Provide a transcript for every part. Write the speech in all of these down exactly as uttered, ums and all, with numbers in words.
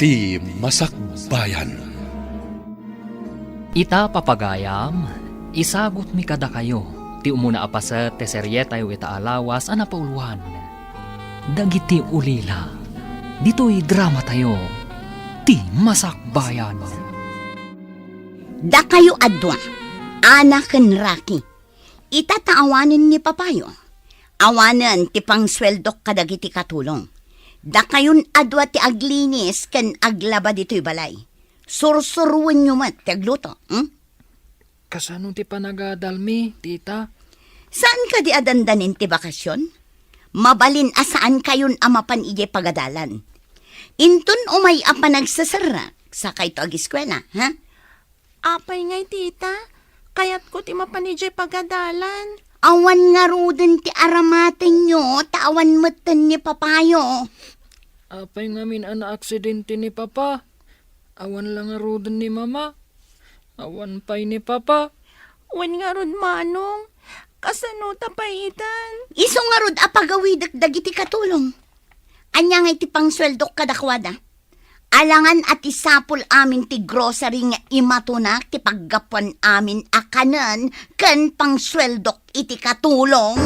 Ti Masakbayan. Ita, papagayam, isagutmi kadakayo ti umuna a paset ti serietayo ita a lawas a napauloan, Dagiti Ulila. Ditoy dramatayo, Ti Masakbayan. Dakayo a dua, Ana ken Raki. Ita ta awanen ni papayo, awanen ti pangsueldok kadagiti katulong. Dakayon a dua ti aglinis ken aglaba ditoy balay. Sursuroenyo met ti agluto, hmm? Kasano ti panagadalmi, tita? Saan kadi a dandanin ti bakasion? Mabalin a saan kayon a mapan idiay pagadalan. Inton umay a panagseserrek, sakayto agiskuela, ha? Apay ngay, tita? Kayatko ti mapan idiay pagadalan. Awan ngaruden ti aramatenyo, ta awan metten ni papayo. Apay ngamin a naaksidente ni papa? Awan la ngaruden ni mama? Awan pay ni papa? Wen ngarud, manong. Kasano ta pay itan? Isu ngarud a pagawidek dagiti katulong. Ania ngay ti pangsueldok kadakuada? Alangan a ti sapul amin ti grocery nga imatunak ti paggapuan amin a kanen ken pangsueldok iti katulong.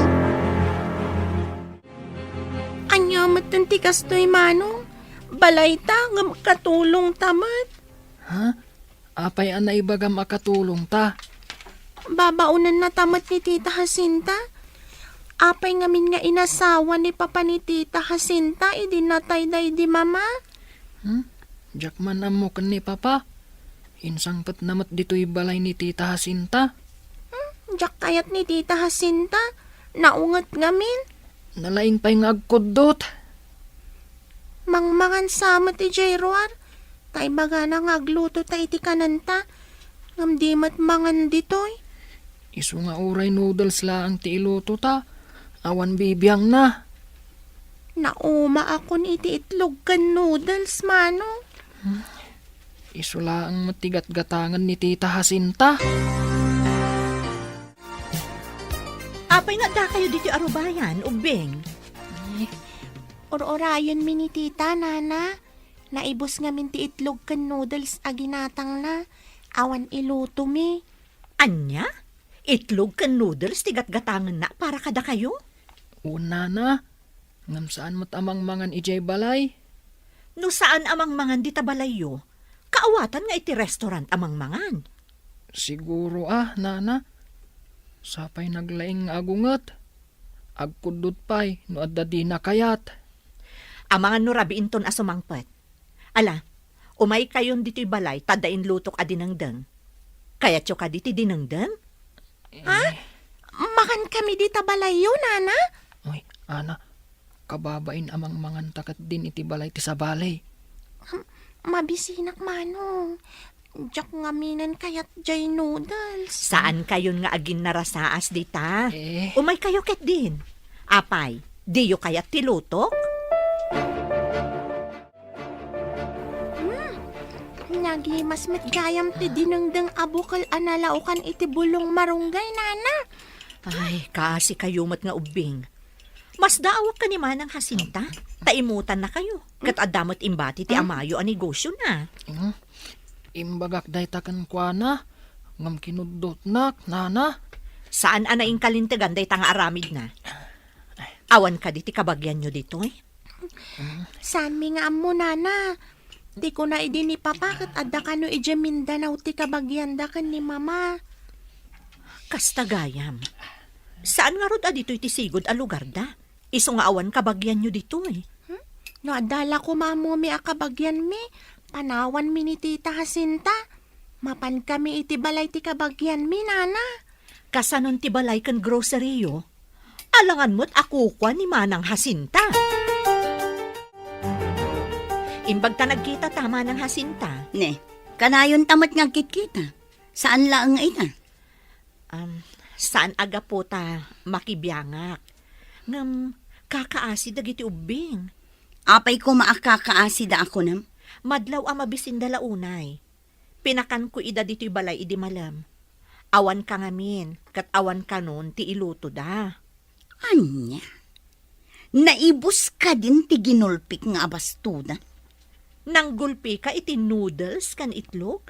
Ania metten ti kastoy, manong? Balayta ngem katulongta met. Ha? Apay a naibagam a katulongta? Babaonennata met ni Tita Jacinta. Apay ngamin nga inasawa ni papa ni Tita Jacinta idi natay daydi mama? Hmm? Diak man ammo ken ni papa. Insangpetna met ditoy balay ni Tita Jacinta. Hmm? Diak kayat ni Tita Jacinta. Naunget ngamin. Nalaing pay nga agkuddot. Mangmangan sa met idiay ruar. Ta ibagana nga aglutota iti kanenta. Ngem di met mangan ditoy. Isu nga uray noodles laeng ti ilutota. Awan bibiangna. Naumaakon iti itlog ken noodles, manong. Hmm. Isu laeng met ti gatgatangen ni Tita Jacinta. Apay nga addakayo ditoy arubayan, ubbing? Ur-urayenmi ni Tita, Nana. Naibus ngamin ti itlog ken noodles a ginatangna. Awan ilutomi. Ania? Itlog ken noodles ti gatgatangenna para kadakayo? Wen, Nana. Ngem saan met a mangmangan idiay balay. No saan a mangmangan dita balayyo, kaawatan nga iti restaurant a mangmangan. Siguro a, Nana. Sapay naglaing nga agunget. Agkuddot pay no adda dina kayat. Amangan no rabiinton a sumangpet. Ala, umaykayon ditoy balay ta adda inlutok a dinengdeng. Kayatyo kadi ti dinengdeng? Ha? Eh. Mangankami dita balayyo, Nana? Uy, Ana, kababain a mangmanganta ketdin iti balay ti sabali. Hmm, mabisinak, Manong. Diak ngamin kayat jay noodles. Saankayon nga aginnarasaas dita? Eh. Umaykayo ketdin. Apay, diyo kayat ti lutok? Hmm. Nagimas met gayam ti dinengdeng a bukel a nalaokan iti bulong marunggay, Nana. Ay, kaasikayo met nga ubbing. Masdaawak ken ni Manang Jacinta, ta imutannakayo. Ket adda met imbati ti amayo a negosiona. Hmm. Imbagak dayta kenkuana, ngem kinuddotnak, Nana. Saan a naingkalintegan dayta nga aramidna. Awan kadi ti kabagianyo ditoy? Saanmi nga ammo, Nana. Ti kuna idi ni Papa ket adda kano idiay Mindanao ti kabagianda ken ni Mama. Kasta gayam. Saan ngarud a ditoy ti sigud a lugarda? Isu nga awan kabagianyo ditoy. Hmm? No adda la koma ammomi a kabagianmi, panawanmi ni Tita Jacinta. Mapankami iti balay ti kabagianmi, Nana. Kasanon ti balay ken groceryo? Alangan met a kukua ni Manang Jacinta. Imbag ta nagkitata, Manang Jacinta. Ne, kanayonta met nga agkitkita. Saan laeng nga ita? Um, saan a gapu ta makibiangak. Ngem, kakaasi dagiti ubbing. Apay koma a kakaasida a kunam? Madlaw a mabisinda la unay. Pinakanko ida ditoy balay idi malem. Awanka ngamin, ket awan kanon ti ilutoda. Ania? Naibus kadin ti ginulpik nga abastoda? Nanggulpika iti noodles ken itlog?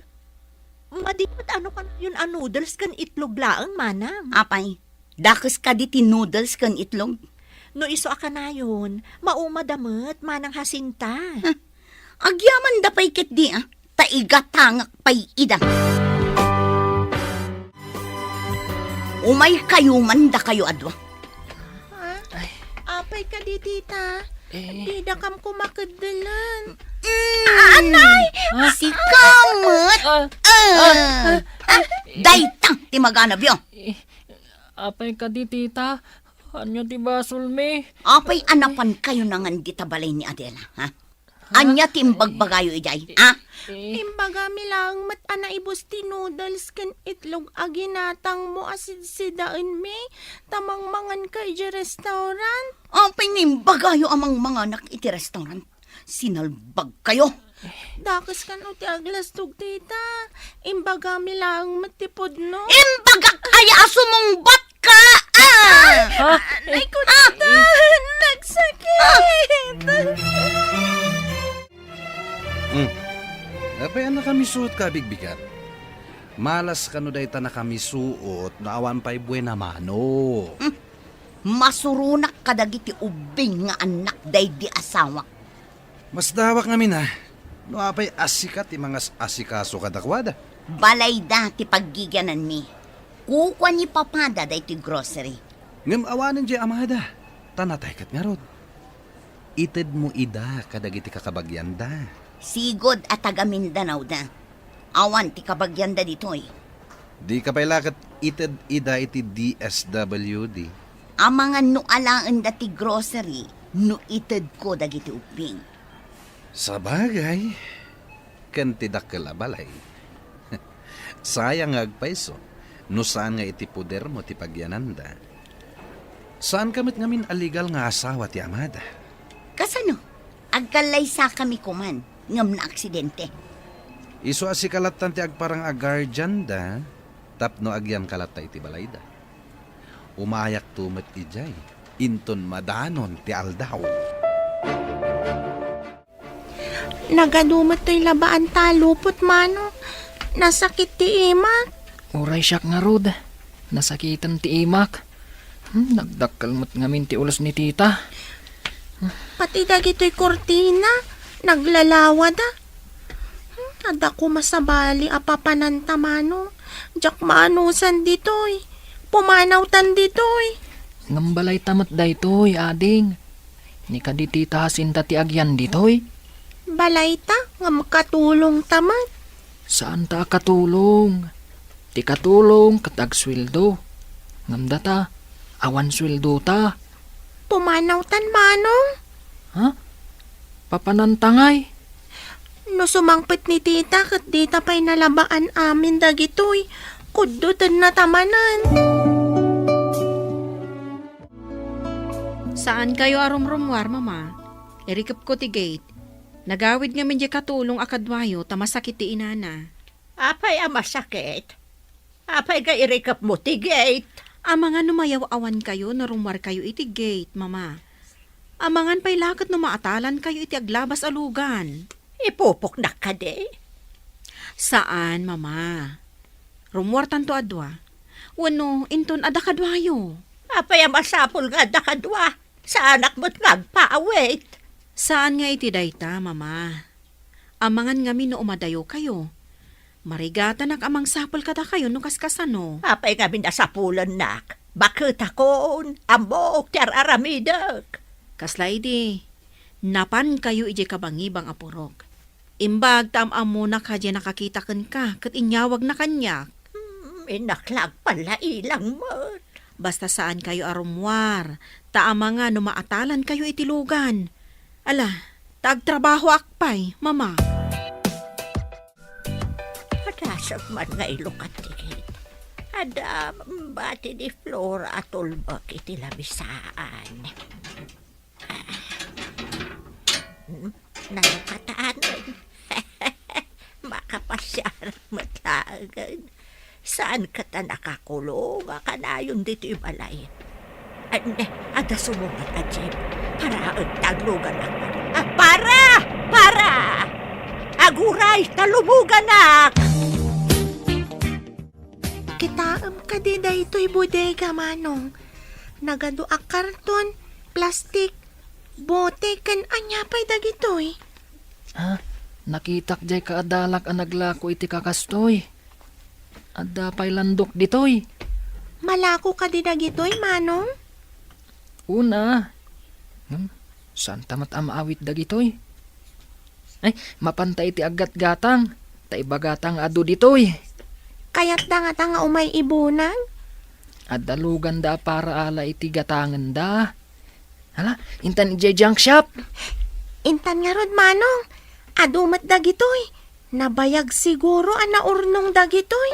Madi met no kanayon a noodles ken itlog laeng, manang. Apay, dakes kadi ti noodles ken itlog? No isu a kanayon, maumada met, Manang Jacinta. Huh? Agyamanda pay ketdi, a, ta igatangak pay ida. Umaykayo man dakayo a dua. Ha? Apay kadi, tita? Eh. Didakam koma keddelen. Mm. Anay! Ha? Sika met. Ah. Ah. Ah. Ah. Dayta ti maganabyo. Eh, apay kadi, tita? Ania ti basolmi? Apay a napankayo nangan dita balay ni Adela, ha? Ha? Ania ti imbagbagayo idiay, ha? Eh. Imbagami laeng met a naibus ti noodles ken itlog a ginatangmo a sidsidaenmi, ta mangmanganka idiay restaurant. Apay nga imbagayo a mangmanganak iti restaurant? Sinalbagkayo. Dakes kano ti aglastog, tita. Imbagami laeng met ti pudno. Imbagak aya a sumungbat ka, ah! Ha? Ay, ko, tita, nagsakit. Hmm. Apay a nakamisuot ka a bigbigat? Malas kano dayta nakamisuot no awan pay buena mano. Hmm. Masuronak kadagiti ubbing nga annak daydi asawak. Masdawak ngamin a, no apay a sika ti mangas-asikaso kadakuada. Balayda ti paggigiananmi. Kukua ni papada daytoy grocery. Ngem awanen diay amada, ta natay ket ngarud. Itedmo ida kadagiti kakabagianda. Sigud a taga Mindanao da. Awan ti kabagianda ditoy. Dika pay la ket ited ida iti D S W D. Amangan no alaenda ti grocery no itedko dagiti ubbing. Sabagay, ken ti dakkel a balay. Sayang nga agpayso no saan nga iti podermo ti pagiananda. Saanka met ngamin a legal nga asawa ti amada. Kasano? Agkallaysakami koman ngem naaksidente. Isu a sika lattan ti agparang a guardian da, tapno agyanka latta iti balayda. Umayakto met idiay, inton madanon ti aldaw. Nagadu met toy labaan ta lupot, Manong. Nasakit ti imak. Uray siak ngarud, nasakiten ti imak. Hmm, nagdakkel met ngamin ti ulos ni tita. Pati dagitoy kurtina, naglalawada. Hmm, adda koma sabali a papananta, Manong. Diak maanusan ditoy. Pumanawtan ditoy. Ngem balayta met daytoy, ading. Ni kadi tita Jacinta ti agyan ditoy? Balayta, ngem katulongta met. Saanta a katulong. Ti katulong ket agsueldo. Ngem data, awan sueldota. Pumanawtan, Manong. Ha? Papananta ngay? No sumangpet ni tita ket dita pay nalabaan amin dagitoy, kuddotenna ta manen. Saankayo a rumrummuar, Mama. Irikepko ti gate. Nagawid ngamin diay katulong a kaduayo ta masakit ti inana. Apay a masakit? Apay nga irikepmo ti gate? Amangan no mayaw-awankayo no rummuarkayo iti gate, Mama. Amangan pay la ket no maatalankayo iti aglabas a lugan. Ipupoknak kadi? Saan, Mama. Rummuartanto a dua. Wenno, inton adda kaduayo. Apay a masapul nga adda kadua? Saanak met nga agpaawit. Saan nga iti dayta, Mama. Amangan ngamin no umadayokayo. Marigatanak a mangsapul kadakayo no kaskasano. Apay ngamin a sapulennak? Baketakon, ammok ti ar-aramidek. Kasla idi, napankayo idiay kabangibang a purok. Imbag ta am-ammonak a diay nakakita kenka ket inyawagna kaniak. Hmm, innak la agpallailang met. Basta saankayo a rummuar, ta amangan no maatalankayo iti lugan. Ala, ta agtrabahoak pay, Mama. Adasek man nga ilukat ti gate. Adda bati ni Flora a tulbek iti lamisaan. Hmm, nalukatan. Makapasiar met laengen. Saan ket a nakakulong a kanayon ditoy balay? Ay, ne, adda sumungbat a jeep. Paraen ta agluganak. Ah, para! Para! Aguray ta lumuganak! Kitaem kadi daytoy bodega, Manong? Nagadu a karton, plastik, bote, ken ania pay dagitoy? Ha? Nakitak jay kaadalak a naglako iti kakastoy. Adda pay landok ditoy. Malako kadi dagitoy, Manong? Una. Hmm, saan ta met a maawit dagitoy? Ay, mapanta iti aggatgatang. Ta ibagata nga adu ditoy. Kayatda ngata nga umay ibunag? Adda luganda a para ala iti gatangenda. Hala, intan idiay junk shop. Intan ngarud, Manong. Adu met dagitoy. Nabayag siguro a naurnong dagitoy.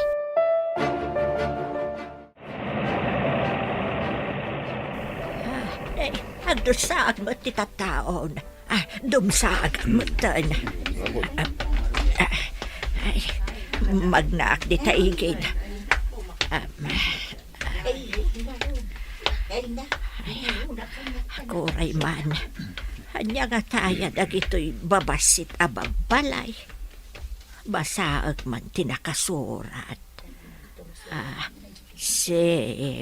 Ah, eh, agdusaag met ti tattaon. Ah, dumsaag metten. Ah, ah, ay, magnaak dita igid. Ah, ay, aguray man. Ania ngata aya dagitoy babassit a babbalay? Basaek man ti nakasurat. Ah, cemetery.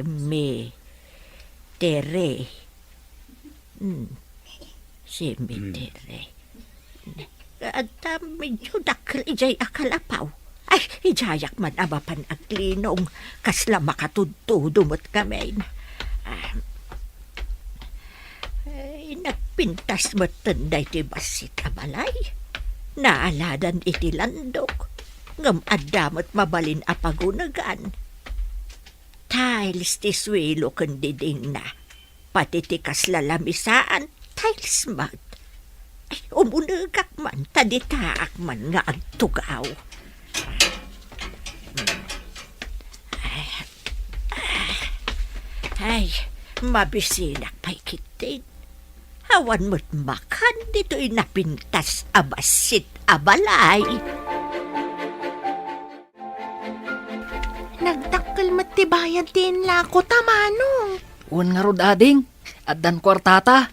Hmm. Cemetery. Adda medyo dakkel idiay a kalapaw. Ay, idiayak man a mapan aglinong. Kasla makatudtudo met ngamin. Ah, ay, nagpintas metten daytoy bassit a balay. Naaladan iti landok. Ngem adda met mabalin a pagunegan. Tiles ti suelo ken didingna. Pati ti kasla lamisaan, tiles met. Ay, umunegak man, ta ditaak man nga agtugaw. Ay, ay, mabisinak pay ketdi. Awan met makan ditoy napintas a bassit a balay. Nagdakkel met ti bayad ti inlako ta, Manong. Wen ngarud, ading, addan kuartata.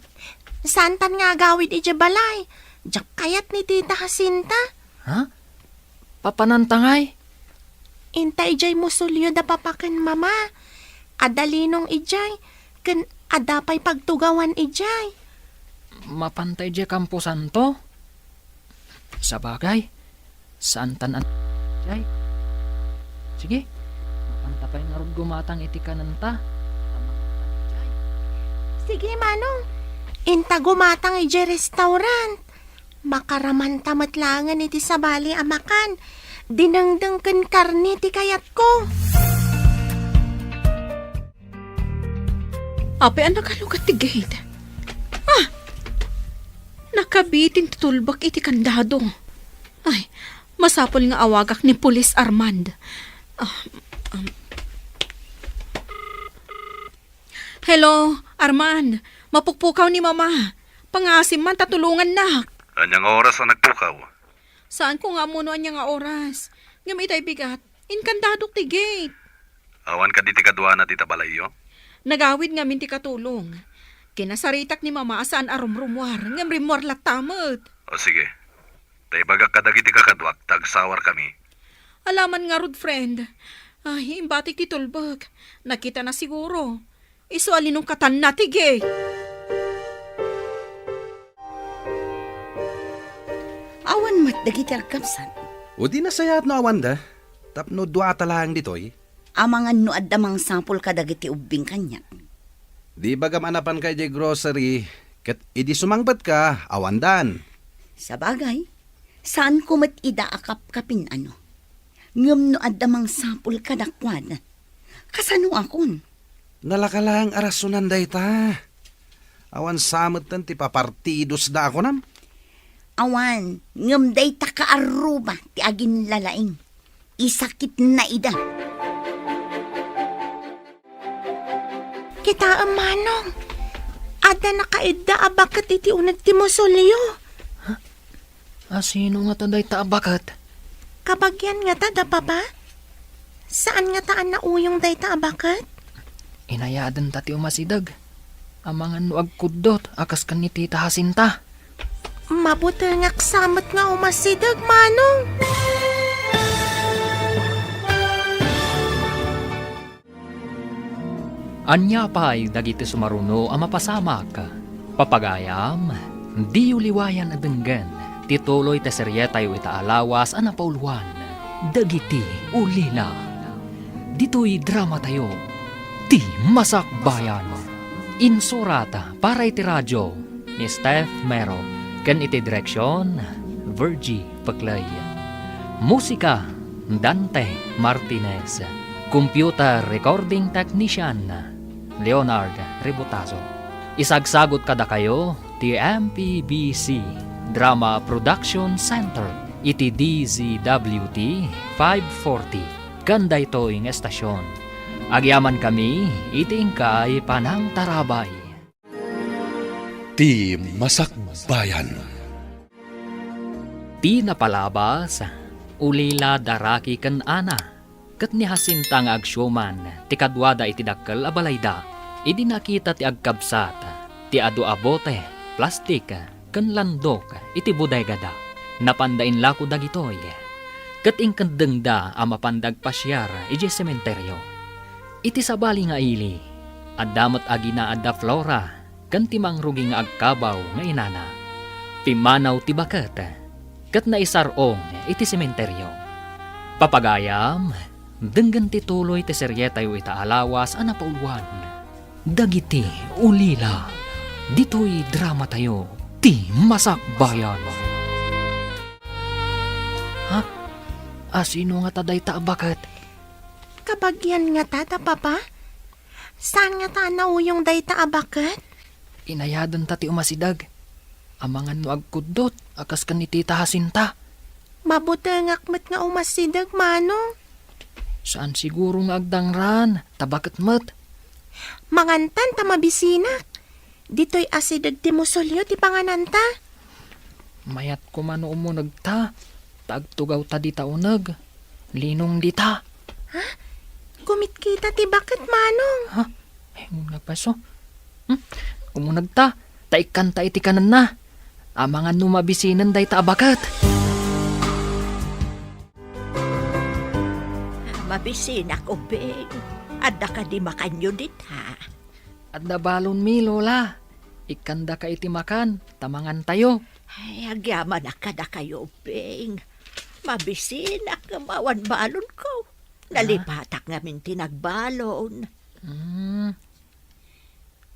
Saantan nga agawid idiay balay. Diak kayat ni Tita Jacinta. Ha? Papananta ngay? Inta idiay musolyo da papa ken mama. Adda linong idiay, ken adda pay pagtugawan idiay. Mapanta idiay kamposanto? Sabagay, saantan a, jay. Sige, mapanta pay ngarud gumatang iti kanenta. Sige, Manong. Inta gumatang idiay restaurant. Makaramanta met laengen iti sabali a makan. Dinengdeng ken karne ti kayatko. Apay a nakalugat ti gate? Ah! Nakabitin ti tulbek iti kandado. Ay, masapul nga awagak ni Pulis Armand. Ah, um. Hello, Armand. Mapukpukaw ni Mama. Pangaasim man ta tulongannak. Ania nga oras a nagpukaw? Saanko nga ammo no ania nga oras. Ngem itay bigat, inkandadok ti gate. Awan kadi ti kaduana dita balayyo? Nagawid ngamin ti katulong. Kinasaritak ni Mama a saan a rumrumuar, ngem rimmuar latta met. O sige. Ta ibagak kadagiti kakaduak ta agsawarkami. Alaman ngarud, friend. Ay, imbatik ti tulbek. Nakitana siguro. Isu a linungkatanna ti gate. Awan met dagiti agkabsat. O di nasayaat no awanda, tapno duata laeng ditoy. Amangan no adda mangsapul kadagiti ubbing kaniak. Di bagam a napanka idiay grocery, ket idi sumangpetka, awandan. Sabagay, saanko met ida a kapkapin, ano. Ngem no adda mangsapul kadakuada, kasanoakon? Nalaka laeng a rasonan dayta. Awan sa metten ti papartidosda a kunam? Awan, ngem dayta kaarruba ti aginlalaing. Isakitna ida. Kitaem, Manong. Adda nakaidda a baket iti uneg ti musolyo. Asino ngata dayta a baket? Kabagian ngata da Papa? Saan ngata a nauyong dayta a baket? Inayadenta ti umasideg. Amangan no agkuddot a kas ken ni Tita Jacinta. Mabutengak sa met nga umasideg, Manong. Ania pay dagiti sumaruno a mapasamak? Papagayam, diyo liwayan a denggen ti tuloy ti serietayo ita a lawas a napauluan, Dagiti Ulila. Ditoy dramatayo, Ti Masakbayan. Insurat para iti radio ni Steph Mero ken iti direksion, Virgie Peclay. Musika, Dante Martinez. Computer recording technician, Leonard Rebotazo. Isagsagot kadakayo ti M P B C Drama Production Center iti D Z W T five forty ken daytoy nga estasyon. Agyamankami iti inkay panangtarabay. Ti Masakbayan. Ti napalabas, ulila da Rocky ken Ana, ket ni Jacinta nga agsiuman ti kaduada iti dakkel a balayda. Idi nakita ti agkabsat ti adu a bote, plastik, ken landok iti bodegada, napanda inlako dagitoy, ket inkeddengda a mapanda agpasiar idiay sementerio. Iti sabali nga ili, adda met agina adda Flora ken ti mangrugi nga agkabaw nga inana. Pimmanaw ti baket ket naisar-ong iti sementerio. Papagayam, denggen ti tuloy ti serietayo ita a lawas a napauluan, Dagiti Ulila. Ditoy dramatayo, Ti Masakbayan. Ha? Asino ngata dayta a baket? Kabagian ngata da, Papa? Saan ngata a nauyong dayta a baket? Inayadenta ti umasideg. Amangan no agkuddot a kas ken ni Tita Jacinta. Mabutengak met nga umasideg, Manong. Saan siguro nga agdangran, ta baket met. Mangantan ta mabisinak. Ditoy asideg ti musolyo ti pangananta. Mayat koma no umunegta, ta agtugawta dita uneg. Linong dita. Ha? Kumitkita ti baket, Manong. Ha? Ay, nagpaso. Hmm? Umunegta, ta ikkanta iti kanenna. Amangan no mabisinen dayta a baket. Mabisinak, Ubing. Adda kadi makanyo dita? Adda balonmi, Lola. Ikkandaka iti makan, ta mangantayo. Ay, agyamanak kadakayo, Ubing. Mabisinak ngem awan balonko. Ah? Nalipatak ngamin ti nagbalon. Hmm.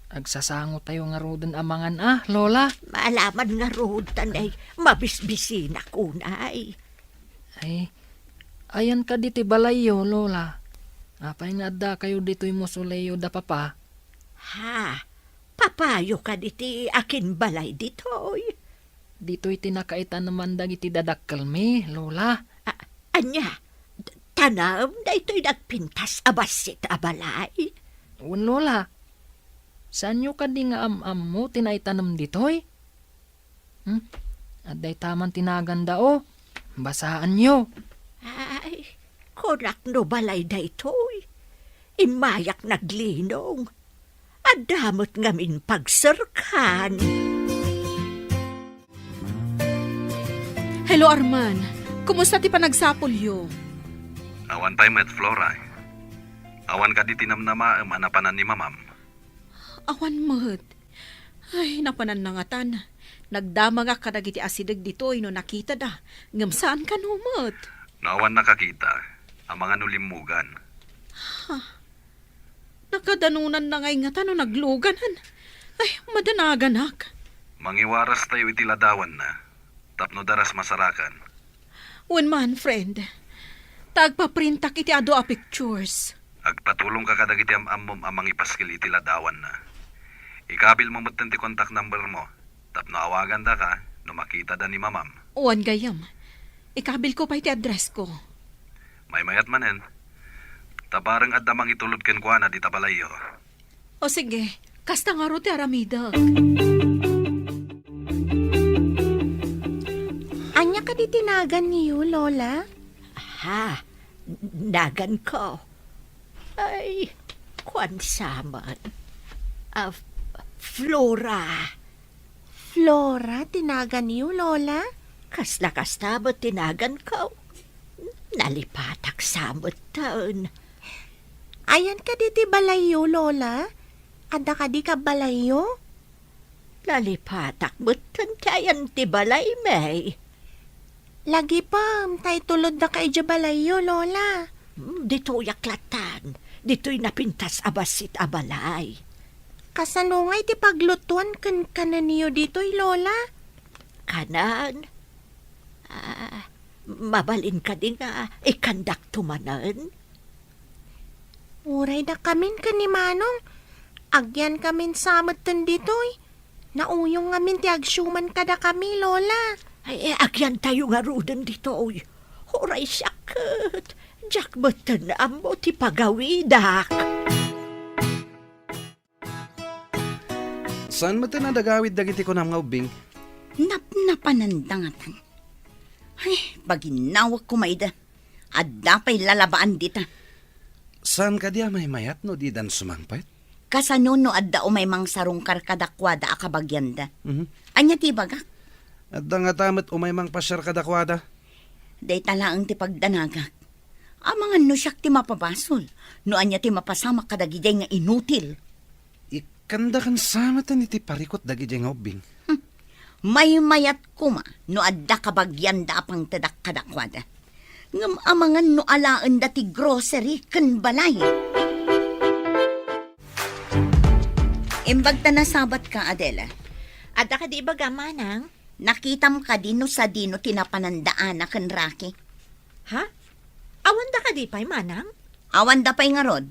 Agsasangotayo ngaruden a mangan a, Lola? Maalaman ngarud, ta nay, mabisbisinak unay. Ay, ayan kadi ti balayyo, Lola? Apay nga addakayo ditoy musolyo da Papa? Ha? Papayo kadi ti akinbalay ditoy? Ditoy ti nakaitaneman dagiti dadakkelmi, Lola. A-, ania? Tanem daytoy nagpintas a bassit a balay? Wen, Lola. Saanyo kadi nga am-ammo ti naitanem ditoy? Hmm? Adda itaman ti naganda, o. Basaanyo. Ay, kunak no balay daytoy. Immayak naglinong. Adda met ngamin pagserkan. Hello, Arman. Kumusta ti panagsapulyo? Awan pay met, Flora. Awan kadi ti namnamaem a napanan ni Mamam? Awan met. Ay, napananna ngatan. Nagdamagak kadagiti asideg ditoy no nakitada, ngem saan kano met. No awan nakakita, amangan no limmugan. Ha? Nakadanonanna ngay ngata no nagluganan. Ay, madanaganak. Mangiwarastayo iti ladawanna, tapno daras masarakan. Wen man, friend. Ta agpaprintak iti adu a pictures. Agpatulongka kadagiti am-ammom a mangipaskil iti ladawanna. Ikabilmo metten ti contact number mo. Tapno awagandaka no makitada ni Mamam. Wen gayyem. Ikabilko pay ti addressko. Maymayat manen. Ta bareng adda mangitulod kenkuana dita balayyo. O sige, kasta ngarud ti aramidek. Ania kadi ti naganyo, Lola? Ha? N-, naganko? Ay, kuan sa met. Ah, F-, Flora. Flora ti naganyo, Lola? Kasla kasta met ti naganko. Nalipatak sa metten. Ayan kadi ti balayyo, Lola? Adda kadi kabbalayyo? Nalipatak metten ti ayan ti balay, May. Lagipem, ta itulodda ka idiay balayyo, Lola. Hmm, ditoyak lattan. Ditoy napintas a bassit a balay. Kasano ngay ti paglutuan ken kanenyo ditoy, Lola? Kanen? Ah, mabalin kadi nga ikkandakto manen? Uray dakamin ken ni Manong, agyankamin sa metten ditoy. Nauyong ngamin ti agsiuman kadakami, Lola. Ay, eh, agyantayo ngaruden ditoy. Uray siak ket, diak metten ammo ti pagawidak. Saan metten a nagawid dagiti kunam nga ubbing? Napnapananda ngatan. Ay, paginawek koma ida. Adda pay lalabaan dita. Saan kadi a maymayat no didan sumangpet? Kasano no adda umay mangsarungkar kadakuada a kabagianda? Mhm. Ania ti ibagak? Adda ngata met umay mangpasiar kadakuada? Dayta laeng ti pagdanagak. Amangan no siak ti mapabasol, no ania ti mapasamak kadagidiay nga inutil. Ikkandakan sa metten iti parikut dagidiay nga ubbing. Hmm. Maymayat koma no adda kabagianda a pangtedak kadakuada. Ngem amangan no alaenda ti grocery ken balay. Imbag ta nasabat ka, Adela. Adda kadi ibaga, Manang? Nakitam kadi no sadino ti napananda Ana ken Rocky? Ha? Awanda kadi pay, Manang? Awanda pay ngarud.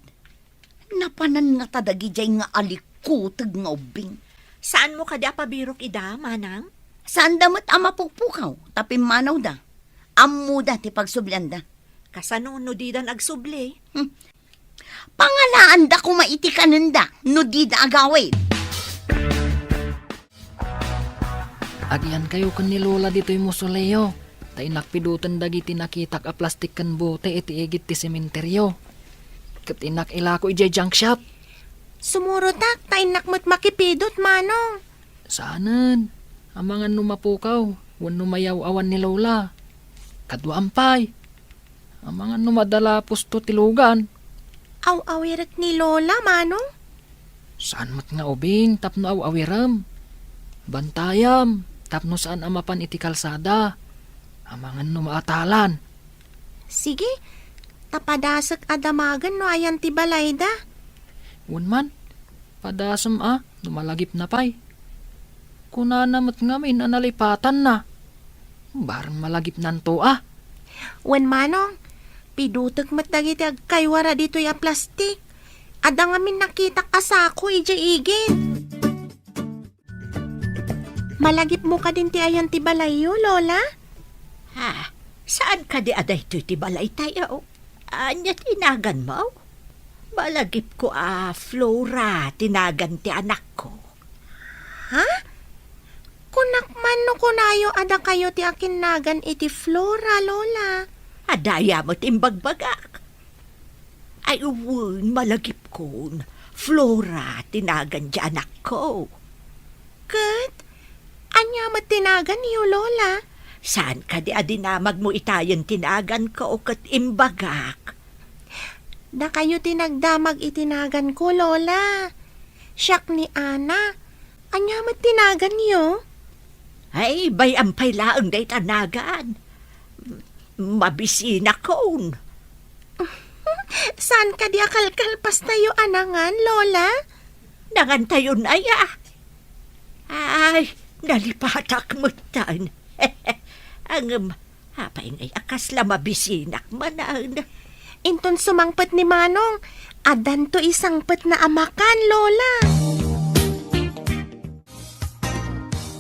Napanan ngata dagidiay nga alikuteg nga ubbing. Saanmo kadi a pabirok ida, Manang? Saanda met a mapukpukaw, ta pimmanawda. Ammoda ti pagsublianda. Kasano no didan agsubli? Hmm. Pangalaanda koma iti kanenda no dida agawid. Agyankayo ken ni Lola ditoy mausoleo, ta innak piduten dagiti nakitak a plastik ken bote iti igid ti sementerio. Ket innak ilako idiay junk shop. Sumurotak, ta innak met makipidut, Manong. Saanen, amangan no mapukaw, wenno mayaw-awan ni Lola. Kaduam pay. Amangan no madala pusto ti lugan. Aw-awirek ni Lola, Manong? Saan met nga ubing tapno aw-awirem. Bantayam tapno saan a mapan iti kalsada. Amangan no maatalan. Sige, ta padasek a damagen no ayan ti balayda. Wen man, padasem a no malagipna pay. Kunana met ngamin a nalipatanna. Bareng malagipnanto a. Wen Manong, pidutek met dagiti agkaywara ditoy a plastik. Adda ngamin nakitak a sako idiay igid. Malagipmo kadin ti ayan ti balayyo, Lola? Ha? Saan kadi a daytoy ti balaytayo? Ania ti naganmo? Malagipko a Flora ti nagan ti anakko. Ha? Kunak man no kunayo a dakayo ti akinnagan iti Flora, Lola. Adda aya met imbagbagak. Ay, wen, malagipkon. Flora ti nagan ti anakko. Ket, ania met ti naganyo, Lola? Saan kadi a dinamagmo itayen ti naganko ket imbagak? Dakayo ti nagdamag iti naganko, Lola. Siak ni Ana. Ania met ti naganyo? Ay, bay-am pay laeng dayta nagan. Mabisinakon. Saan kadi a kalkalpastayo a nangan, Lola? Nangantayon aya? Ay, nalipatak metten. Ngem, apay ngay a kasla mabisinak manen? Inton sumangpet ni Manong, addanto isangpetna a makan, Lola.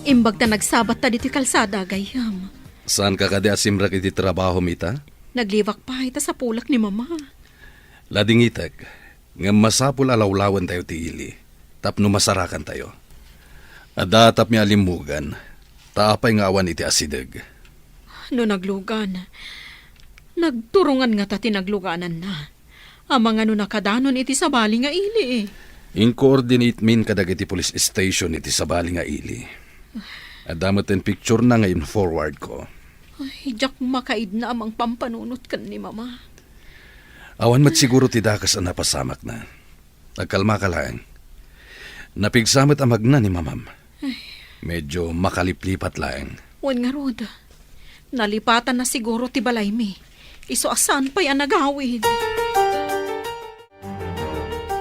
Imbag ta nagsabatta ditoy kalsada, gayyem. Saanka kadi a simrek iti trabahom ita? Nagliwak pay ta sapulek ni Mama. Ladingitek, ngem masapul a lawlawentayo ti ili tapno masarakantayo. Adda tapmi a limmugan, ta apay nga awan iti asideg? No naglugan, nagturongan ngata ti naglugananna. Amangan no nakadanon iti sabali nga ili. Inkoordinate min kadagiti police station iti sabali nga ili. Adda met ti picture na nga in-forward ko. Ay, diak makaidna a mangpampanunot ken ni Mama. Awan met siguro ti dakes a napasamakna. Agkalmaka laeng. Napigsa met a magna ni Mamam. Medyo makaliplipat laeng. Wen ngarud, nalipatanna siguro ti balaymi. Isu a saan pay a nagawid.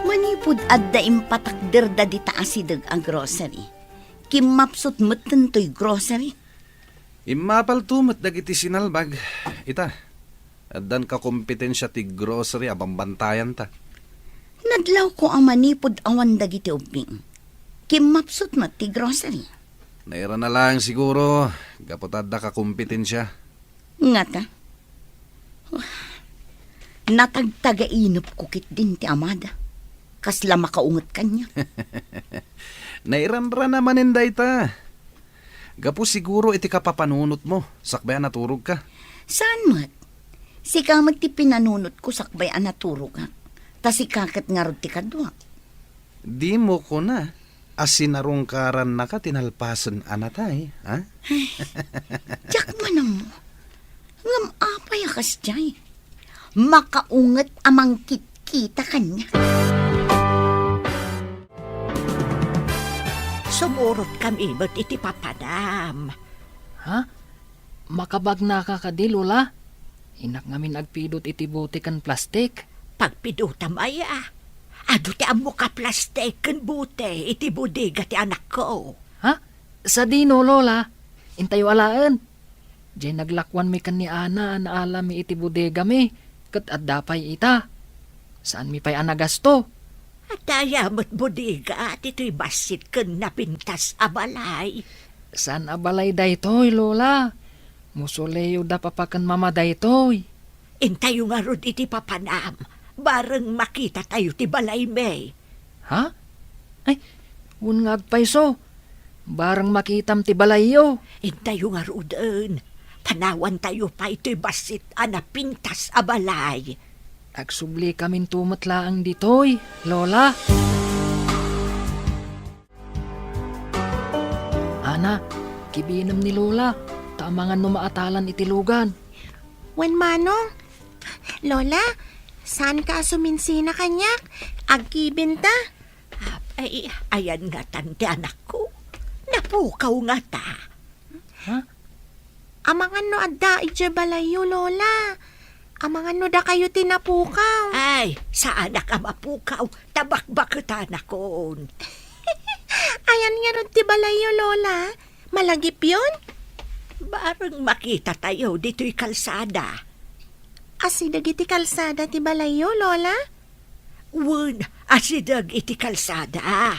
Manipud adda impatakderda dita asideg a grocery, kimmapsut metten toy grocery. Immapalto met dagiti sinalbag. Ita, addan kakompetensia ti grocery a bambantayanta. Nadlawko a manipud awan dagiti ubbing, kimmapsut met ti grocery. Nairana laeng siguro, gapu ta adda kakompetensia. Ngata? Natagtagainepko ketdin ti amada. Kasla makaunget kaniak. Nairanrana manen dayta. Gapu siguro iti kapapanunotmo, sakbay a naturogka. Saan met? Sika met ti pinanunotko sakbay a naturogak. Ta sika ket ngarud ti kaduak. Dimo kuna a sinarungkarannaka ti nalpasen a natay, ha? Diak man ammo. Ngem apay a kasdiay? Makaunget a mangkitkita kaniak. Sumurotkami met iti papanam. Ha? Makabagnaka kadi, Lola? Innak ngamin agpidut iti bote ken plastik. Pagpidutam aya? Adu ti ammok a plastik ken bote iti bodega ti anakko. Ha? Sadino, Lola? Intayo alaen. Diay naglakuanmi ken ni Ana a naalami iti bodegami, ket adda pay ita. Saanmi pay a nagasto. Adda aya met bodega ditoy bassit ken napintas a balay? Saan a balay daytoy, Lola. Mausoleo da papa ken mama daytoy. Intayo ngarud iti papanam. Bareng makitatayo ti balaymi. Ha? Ay, wen nga agpayso. Bareng makitam ti balayyo. Intayo ngaruden. Panawantayo pay toy bassit a napintas a balay. Agsubli kaminto met laeng ditoy, Lola. Ana, kibinem ni Lola, ta amangan no maatalan iti lugan. Wen manong, Lola, saanka a suminsina kaniak? Agkibinta. Ay, ayan ngatan ti anakko. Napukaw ngata. Ha? Amangan no adda idiay balayyo, Lola. Amangan no dakayo ti napukaw. Ay, saanak a mapukaw, ta bakbaketanakon. Ayan ngarud ti balayyo, Lola. Malagipyon? Bareng makitatayo ditoy kalsada. Asideg iti kalsada ti balayyo, Lola? Wen, asideg iti kalsada.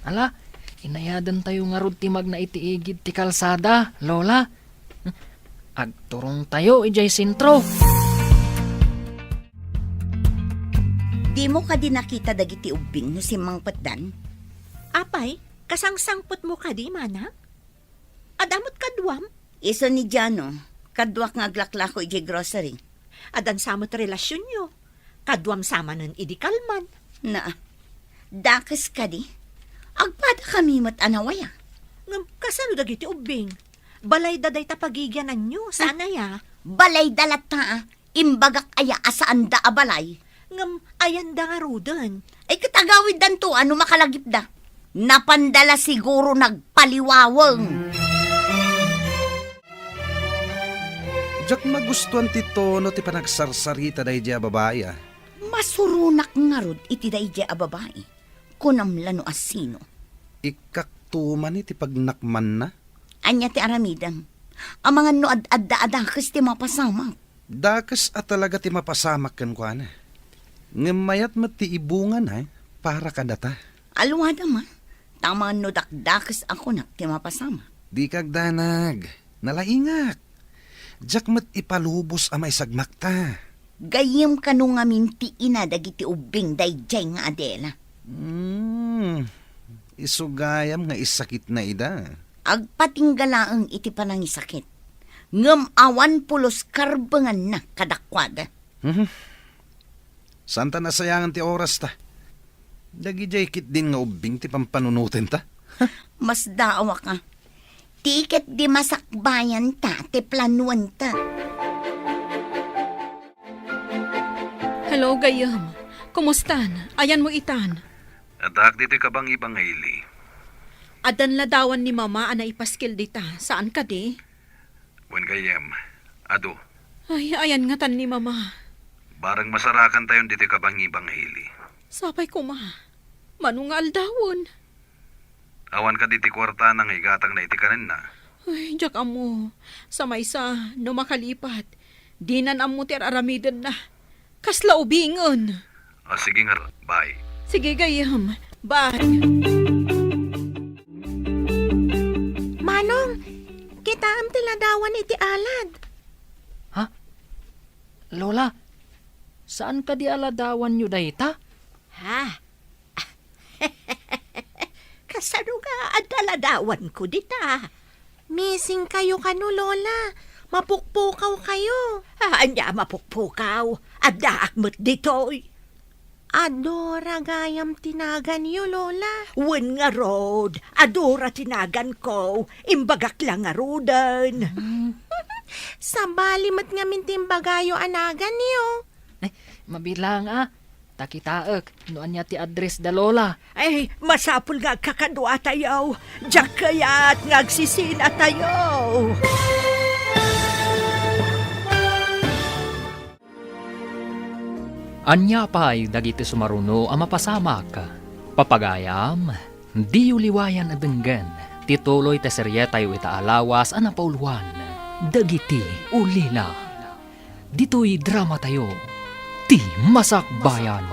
Ala, inayadentayo ngarud ti magna iti igid ti kalsada, Lola. Agturongtayo idiay sentro. Dimo kadi nakita dagiti ubbing no simmangpetdan? Apay, kasangsangpetmo kadi, manang? Adda met kaduam? Isu ni Jano, kaduak nga aglaklako idiay grocery. Addan sa met relasionyo. Kaduam sa manen idi kalman. Na, dakes kadi. Agpadakami met a nawaya. Ngem kasano dagiti ubbing? Balayda dayta pagigiananyo, saan aya? Balayda latta, ah. Imbagak aya a saanda a balay? Ngem ayanda ngaruden? Ay, ket agawiddanto a no makalagipda. Napanda la siguro nagpaliwaweng. Diak magustuan ti tono ti panagsarsarita daydiay a babai, a. Masuronak ngarud iti daydiay a babai. Kunam la no asino. Ikkak tuman iti pagnakmanna. Ania ti aramidem? Amangan no ad-adda a dakes ti mapasamak. Dakes a talaga ti mapasamak kenkuana. Ngem mayat met ti ibungana para kadata. Alwadam, a. Ta amangan no dakdakes a kunak ti mapasamak. Dika agdanag. Nalaingak. Diak met ipalubos a maisagmakta. Gayyem kano ngamin ti ina dagiti ubbing daydiay nga Adela. Hmm, isu gayam nga isakitna ida. Agpatingga laeng iti panangisakit, ngem awan pulos karbenganna kadakuada. Mhm. Saanta nasayangan ti orasta. Dagidiay ketdin nga ubbing ti pampanunotenta. Masdaawak a. Ti ket di masakbayanta ti planuanta. Hello, gayyem. Kumustan? Ayanmo itan? Addaak ditoy kabangiba nga ili. Addan ladawan ni Mama a naipaskil dita, saan kadi? Wen, gayyem, adu. Ay, ayan ngatan ni Mama. Bareng masarakantayon ditoy kabangiba nga ili. Sapay koma. Mano nga aldawen? Awan kadi ti kuartana nga igatangna iti kanenna? Ay, diak ammo. Sa maysa, no makalipat, dinan ammo ti ar-aramidenna. Kasla ubingen. Ah, sige nga, bye. Sige, gayyem. Bye. Manong, kitaem ti ladawan iti alad. Ha? Lola, saan kadi a ladawanyo dayta? Ha? Kasano nga adda ladawanko dita? Missing kayo kano, Lola. Mapukpukaw kayo. Ah, ania mapukpukaw? Addaak met ditoy. Adora gayam ti naganyo, Lola. Wen ngarud, adora ti naganko. Imbagak la ngaruden. Hmm. Sabali met ngamin ti imbagayo a naganyo. Ay, mabilang a. Ta kitaek no ania ti address da Lola. Ay, masapul nga agkakaduatayo. Diak kayat nga agsisinatayo. Ania pay dagiti sumaruno a mapasamak? Papagayam, diyo liwayan a denggen ti tuloy ti serietayo ita a lawas a napauluan, Dagiti Ulila. Ditoy dramatayo, Ti Masakbayan.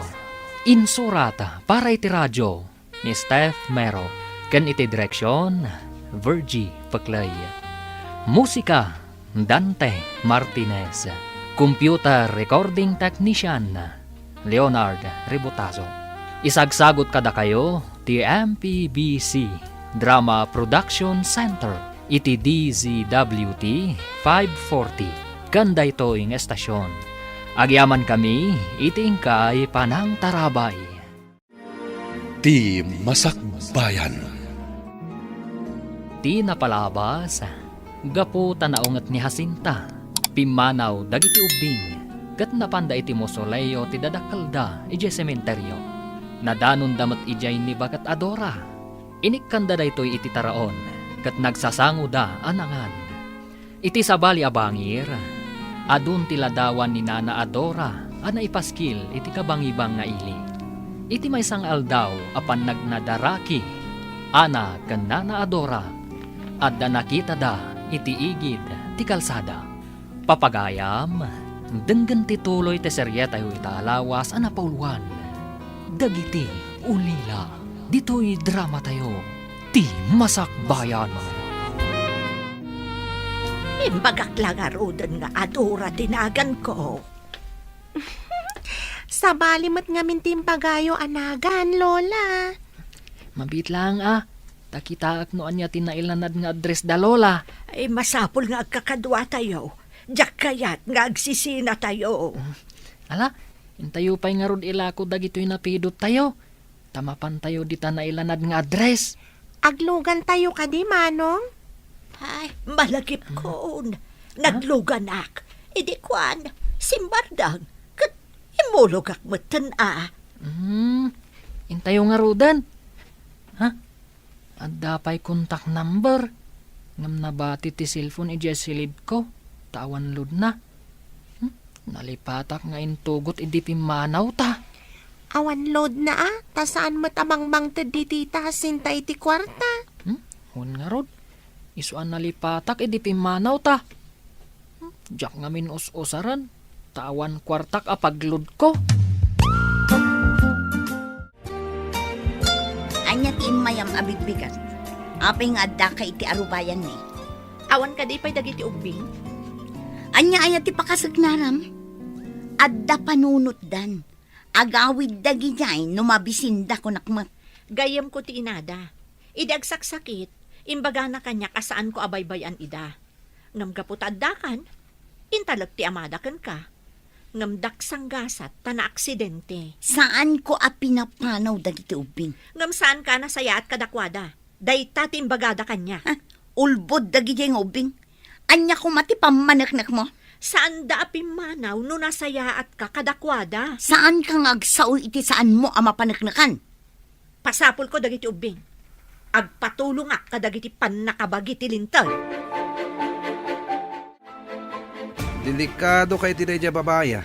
Insurat para iti radio ni Steph Mero, ken iti direksion, Virgie Peclay. Musika, Dante Martinez. Computer recording technician, Leonard Rebotazo. Isagsagut kadakayo ti M P B C Drama Production Center iti D Z W T five forty, ken daytoy nga estasion. Agyamankami iti inkay panangtarabay. Ti Masakbayan. Ti napalabas, gapu ta naunget ni Jacinta, pimmanaw dagiti ubbing, ket napanda iti mausoleo ti dadakkelda idiay sementerio. Nadanonda met idiay ni Baket a Dora. Inikkanda daytoy iti taraon, ket nagsasangoda a nangan. Iti sabali a bangir, adun ti ladawan ni Nana a Dora a naipaskil iti kabangibang nga ili. Iti maysa nga aldaw a pannagnadaraki, Ana ken Nana a Dora, adda nakitada iti igid ti kalsada. Papagayam, denggen ti tuloy ti serietayo ita a lawas a napauluan, Dagiti Ulila. Ditoy dramatayo, Ti Masakbayan. Imbagak la ngaruden nga adora ti naganko. Sabali met ngamin ti imbagayo a nagan, Lola. Mabiit laeng a, ta kitaek no ania ti nailanad nga address da Lola. Ay, masapul nga agkakaduatayo. Diak kayat nga agsisinatayo. Ala, intayo pay ngarud ilako dagitoy napidottayo. Ta mapantayo dita nailanad nga address. Aglugantayo kadi, Manong? Ay, malagipkon. Nagluganak. Idi kuan, simbardang. Ket immulogak metten a. Hmm, intayo ngaruden. Ha? Adda pay contact number. Ngem nabati ti cellphone idiay silidko. Ta awan loadna. Hmm? Nalipatak nga intugot idi pimmanawta. Awan loadna a, ta saan met a mangmangted ni Tita Jacinta iti kuarta. Hmm? Wen ngarud, isu a nalipatak idi pimmanawta. Hmm? Diak ngamin us-usaren, ta awan kuartak a pagloadko. Ania ti immayam a bigbigat? Apay nga addaka iti arubayanmi? Awan kadi pay dagiti ubbing? Ania aya ti pakaseknaram? Adda panunotdan. Agawid dagidiay no mabisinda, kunak met. Gayyemko ti inada. Idi agsaksakit, imbagana kaniak a saanko a baybay-an ida. Ngem gapu ta addakan, intalek ti amada kenka. Ngem daksanggasat ta naaksidente. Saanko a pinapanaw dagiti ubbing. Ngem saanka a nasayaat kadakuada. Dayta ti imbagada kaniak. Ha? Ulbod dagidiay nga ubbing. Ania koma ti pammaneknekmo? Saanda a pimmanaw no nasayaatka kadakuada. Saanka nga agsao iti saanmo a mapaneknekan. Pasapulko dagiti ubbing. Agpatulongak kadagiti pannakabagi ti linteg. Delikado ka iti daydiay a babai, a.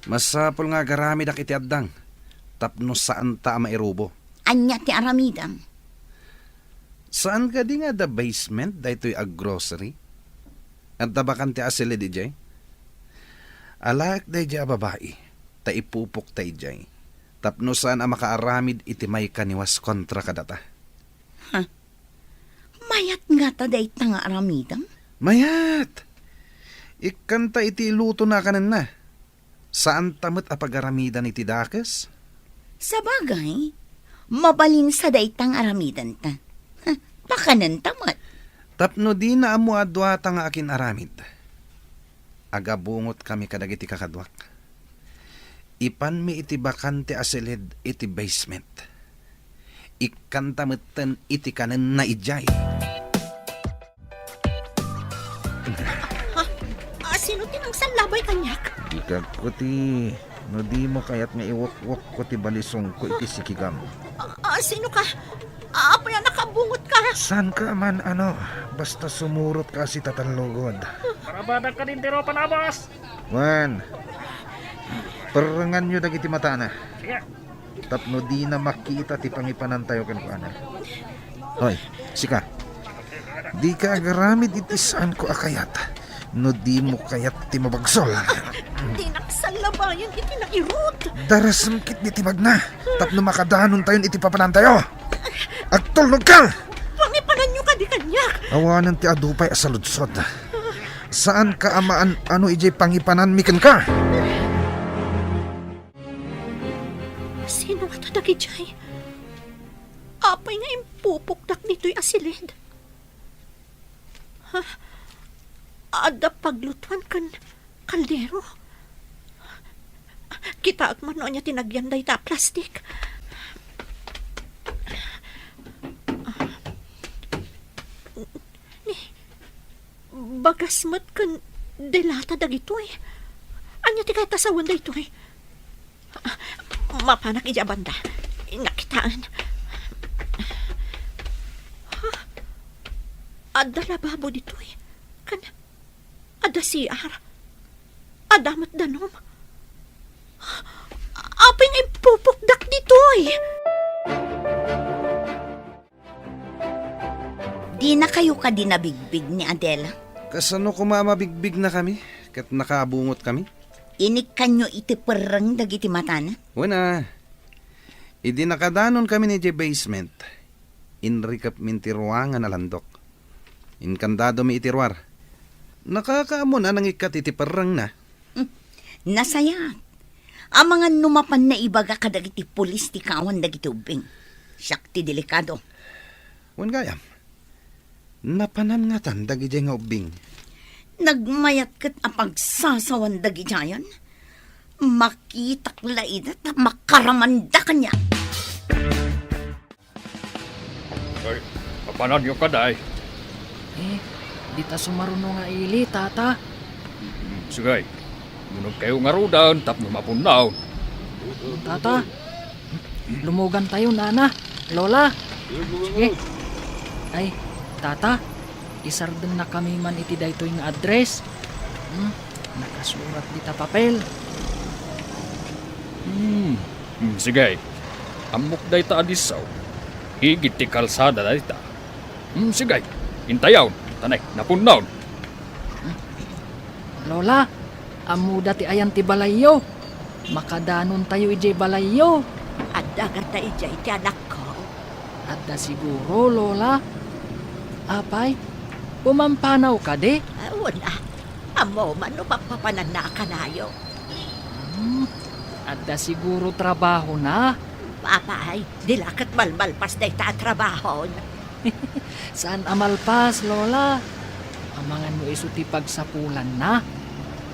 Masapul nga agaramidak iti addang tapno saanta a mairubo. Ania ti aramidem? Saan kadi nga adda basement daytoy a grocery? Adda bakante a silid idiay? Alaek daydiay a babai, ta ipupokta idiay, tapno saan a makaaramid iti maikaniwas kontra kadata. Ha? Mayat ngata dayta nga aramidem? Mayat! Ikkanta iti ilutona a kanenna. Saanta met a pagaramidan iti dakes? Sabagay, mabalinsa dayta nga aramidenta. Ha, pakanenta met. Tapno dina ammo a duata nga akin-aramid, agabungotkami kadagiti kakaduak. Ipanmi iti bakante a silid iti basement. Ikkanta metten iti kanenna idiay. Ha? Ah, sino ti nangsallabay kaniak? Ikagko ti, no dimo kayat nga iwukwukko ti balisongko iti sikigam. Ah, ah, sino ka? Ah, apay a nakabungot ka? Saan ka man, ano, basta sumurot ka si tatallugod. Parabadak ka din, Tiro Panabas! Wen, perrenganyo dagiti matana. Sige. Tapno dina makita ti pangipanantayo kenkuana. Hoy, sika. Dika agaramid iti saanko a kayat no dimo kayat ti mabagsol. Dinak sallabayan iti nairut. Darasem ketdi ti bagna tapno makadanontayon iti papanantayo. Agtulnogka! Pangipananyo kadi kaniak. Awanen ti adu pay a saludsod. Saanka a maan-ano idiay pangipananmi kenka. Sino ngata dagidiay? Apay nga impupokdak ditoy a silid? Ha? Adda paglutuan ken kaldero? Kitaek man no ania ti nagyan dayta a plastik. Ni, bagas met ken delata dagitoy. Ania ti kayat a sawen daytoy? Mapanak idiay banda. Nakitaen. Ha? Adda lababo ditoy. Ken adda C R. Adda met danum. Apay nga impupokdak ditoy? Dinakayo kadi nabigbig ni Adela? Kasano koma a mabigbignakami ket nakaabungotkami? Inikkanyo iti perreng dagiti matana? Wen a, idi nakadanonkami idiay basement, inrikepmin ti ruangan a landok. Inkandadomi iti ruar. Nakakaammo a nangikkat iti perrengna. Hmm, nasayaat. Amangan no mapan naibaga kadagiti pulis ti kaawan dagiti ubbing. Siak ti delikado. Wen gayam, napanan ngatan dagidiay nga ubbing? Nagmayat ket a pagsasawan dagidiayen. Makitak la ida ta makaramanda kaniak. Ay, papananyo kadi? Eh, dita sumaruno nga ili, Tata. Mm, sige. Munogkayo ngaruden tapno mapunnaw. Tata, lumogantayo, Nana, Lola. Sige. Ay, Tata, isardennakami man iti daytoy nga address. Hmm, nakasurat dita papel. Hmm, hmm, sige. Ammok dayta a disso. Igid ti kalsada dayta. Hmm, sige. Intayon. Tanay, napunnaw. Lola, ammoda ti ayan ti balayyo. Makadanontayo idiay balayyo. Adda ngata idiay ti anakko? Adda siguro, Lola. Apay, pumampanaw kadi? Ah, wen a. Ammom no papapananna a kanayo. Hmm, adda siguro trabahona. Apay, di la ket malmalpas dayta a trabahon. Saan a malpas, Lola. Amangan no isu ti pagsapulanna.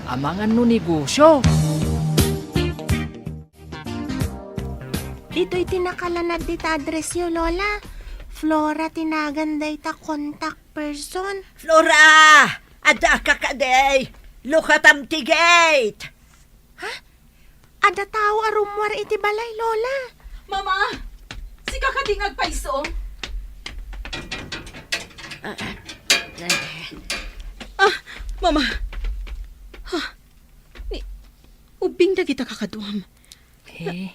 Amangan no negosyo. Ditoy ti nakalanad dita addressyo, Lola. Flora ti nagan dayta contact person. Flora! Adda ka kadi! Lukatam ti gate! Ha? Adda tao a rummuar iti balay, Lola. Mama! Sika kadi nga agpayso? Ah, Mama! Ah, ni, ubbing dagita kakaduam. Eh?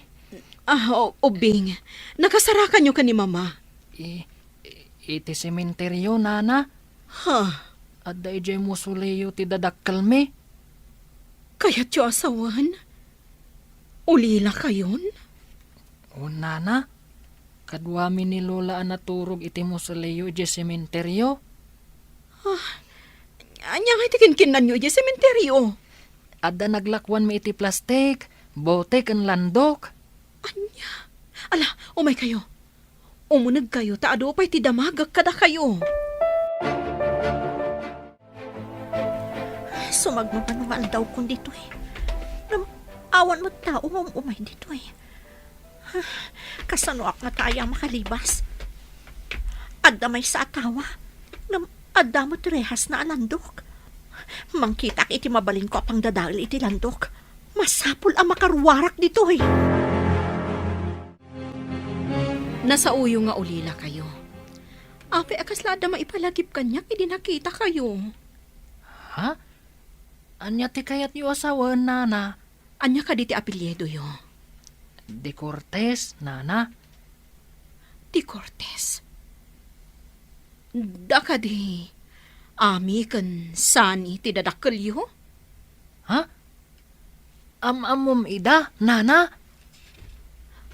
Ah, o-, ubbing. Nakasarakanyo ken ni Mama. Eh, iti sementeryo, Nana. Ha? Adda idiay mausoleo ti dadakkelmi. Kayatyo a sawen? Ulilakayon? O, Nana, kaduami ni Lola a naturog iti mausoleo idiay sementeryo. Ah, ania nga iti kinkinnanyo idiay sementeryo? Adda naglakuanmi iti plastik, bote ken landok. Ania? Ala, umaykayo. Umunegkayo ta adu pay ti damagek kadakayo. Sumagmamano nga aldawkon ditoy. Ngem awan met tao nga um-umay ditoy. Kasanoak ngata aya makalibas? Adda maysa a tawa, ngem adda met rehasna a landok. Mangkitaak iti mabalinko a pangdadael iti landok. Masapul a makaruarak ditoy. Nasaoyo nga ulilakayo. Apay a kasla adda maipalagip kaniak idi nakitakayo? Ha? Ania ti kayatyo a sawen, Nana? Ania kadi ti apelyidoyo? De Cortez, Nana. De Cortez? Da kadi Ami ken Sunny ti dadakkelyo? Ha? Am-ammom ida, Nana?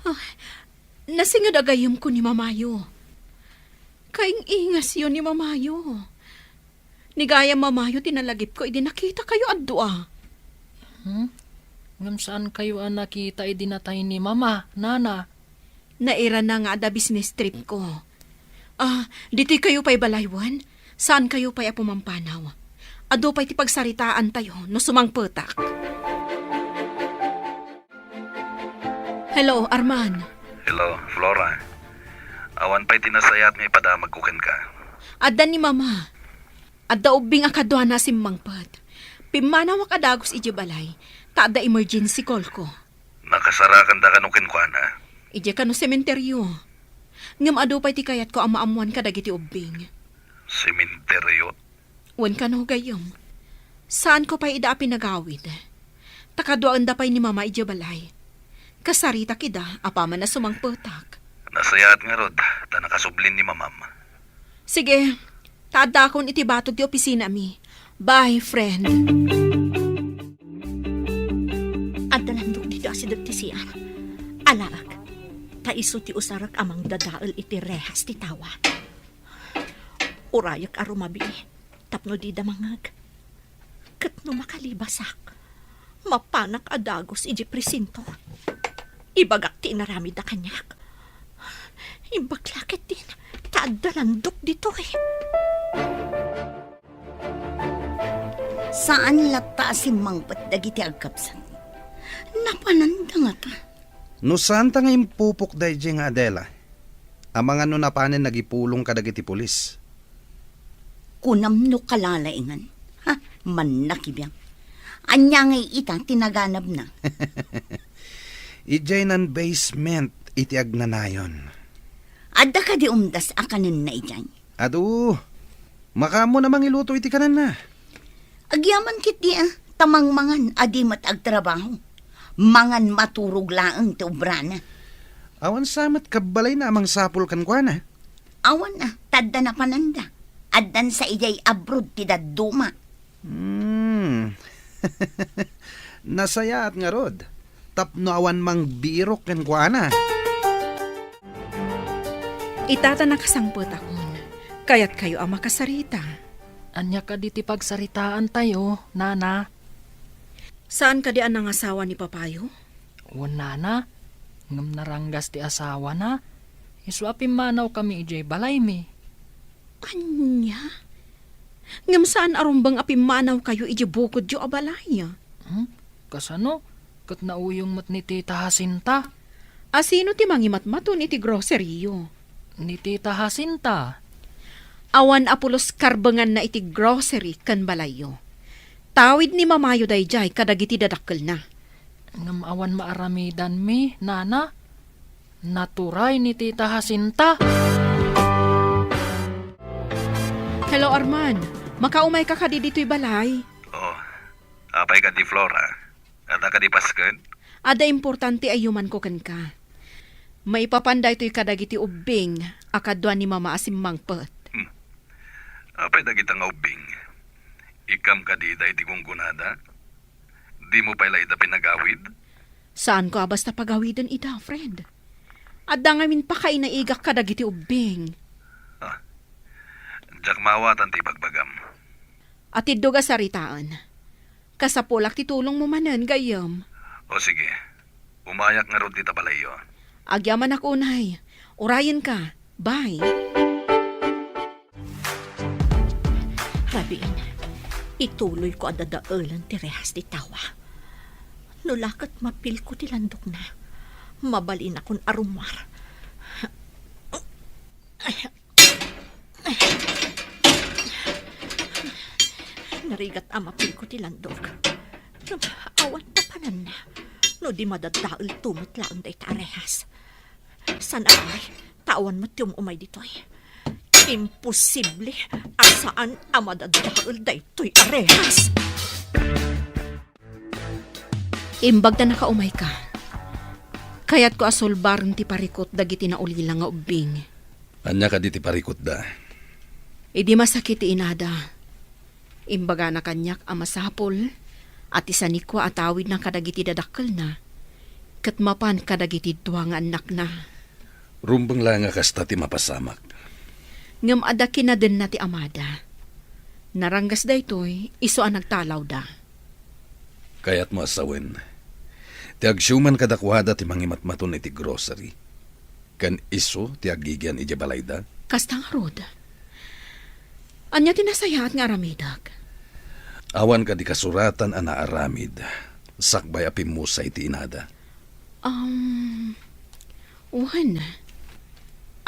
Ah, nasinged a gayyemko ni Mamayo. Kaing-ingasyo ni Mamayo. Ni gayam Mamayo ti nalagipko idi nakitakayo a dua. Hmm? Ngem saankayo a nakita idi natay ni Mama, Nana? Nairana nga adda business tripko. Ah, ditoykayo pay balay wen? Saankayo pay a pumampanaw? Adu pay ti pagsaritaantayo no sumangpetak. Hello, Arman. Hello, Flora. Awan pay ti nasayaat nga ipadamagko kenka. Adda ni Mama. Adda ubbing a kaduana a simmangpet. Pimmanawak a dagus idiay balay, ta adda emergency call ko. Nakasarakanda kano kenkuana? Idiay kano sementeryo. Ngem adu pay ti kayatko a maammoan kadagiti ubbing. Sementeryo? Wen kano, gayyem. Saanko pay ida a pinagawid. Ta kaduaenda pay ni Mama idiay balay. Kasaritak ida apaman a sumangpetak. Nasayaat ngarud, ta nakasublin ni Mamam. Sige, ta addakon iti batog ti opisinami. Bye, friend. Adda landok dita a sideg ti C R. Alaek, ta isu ti usarek a mangdadael iti rehas ti tawa. Urayek a rumabii tapno dida mangngeg. Ket no makalibasak, mapanak a dagus idiay presinto. Ibagak ti inaramidda kaniak. Imbag la ketdin ta adda landok ditoy. Saan latta a simmangpet dagiti agkabsat. Napananda ngata. No saanta nga impupok daydiay nga Adela, amangan no napanen nagipulong kadagiti pulis. Kunam no kalalaingan. Ha, mannakibiang. Ania ngay ita ti naganabna? Idiay nan-basement iti agnanayon. Adda kadi umdas a kanenna idiay? Adu, makaammo a mangiluto iti kanenna. Agyaman ketdi a, ta mangmangan a di met agtrabaho. Mangan maturog laeng ti obrana. Awan sa met kabbalayna a mangsapul kenkuana. Awan a, ta adda napananda. Addan sa idiay abroad ti dadduma. Hmm. Nasayaat ngarud, tapno awan mangbirok kenkuana. Ita ta nakasangpetakon, kayatkayo a makasarita. Ania kadi ti pagsaritaantayo, Nana? Saan kadi a nangasawa ni papayo? Wen, Nana, ngem naranggas ti asawana. Isu a pimmanawkami idiay balaymi. Ania? Ngem saan a rumbeng a pimmanawkayo idiay bukodyo a balay? Hmm? Kasano? Ket nauyong met ni Tita Jacinta. A sino ti mangimatmaton iti grocery-yo? ni Tita Jacinta. Awan a pulos karbenganna iti grocery ken balayyo. Tawid ni mamayo daydiay kadagiti dadakkelna. Ngem awan maaramidanmi, Nana. Naturay ni Tita Jacinta. Hello, Arman. Makaumayka kadi ditoy balay? Oh, apay kadi, Flora? Adda kadi pasken? Adda importante a yumanko kenka. Maipapan daytoy kadagiti ubbing a kadua ni Mama a simmangpet. Hmm. Apay dagita nga ubbing? Ikkam kadi daydi gunggonada? Dimo pay la ida pinagawid? Saanko a basta pagawiden ida, friend. Adda ngamin pakainaigak kadagiti ubbing. Ah, diak maawatan ti ibagbagam. Atiddog a saritaen. Kasapulak ti tulongmo manen, gayyem. O sige, umayak ngarud dita balayyo. Agyamanak unay. Urayenka. Bye. Rabiin, ituloyko a dadaelen ti rehas ti tawa. No la ket mapilko ti landokna, mabalinakon a rummuar. Narigat a mapilko ti landok. Ngem awan napananna no di madadaelto met laeng dayta a rehas. Saan a pay, ta awan met ti um-umay ditoy. Imposible a saan a madadael daytoy a rehas. Imbag ta nakaumayka, kayatko a sulbaren ti parikut dagiti naulila nga ubbing. Ania kadi ti parikutda? Idi masakit ti inada, imbagana kaniak a masapul a ti sanikua a tawidna kadagiti dadakkelna ket mapan kadagiti dua nga annakna. Rumbeng la nga kasta ti mapasamak. Ngem adda kinadenna ti amada. Naranggas daytoy isu a nagtalawda. Kayatmo a sawen, ti agsiuman kadakuada ti mangimatmaton iti grocery, ken isu ti agigian idiay balayda? Kasta ngarud. Ania ti nasayaat nga aramidek? Awan kadi kasuratan a naaramid sakbay a pimmusay ti inada? Um, wen,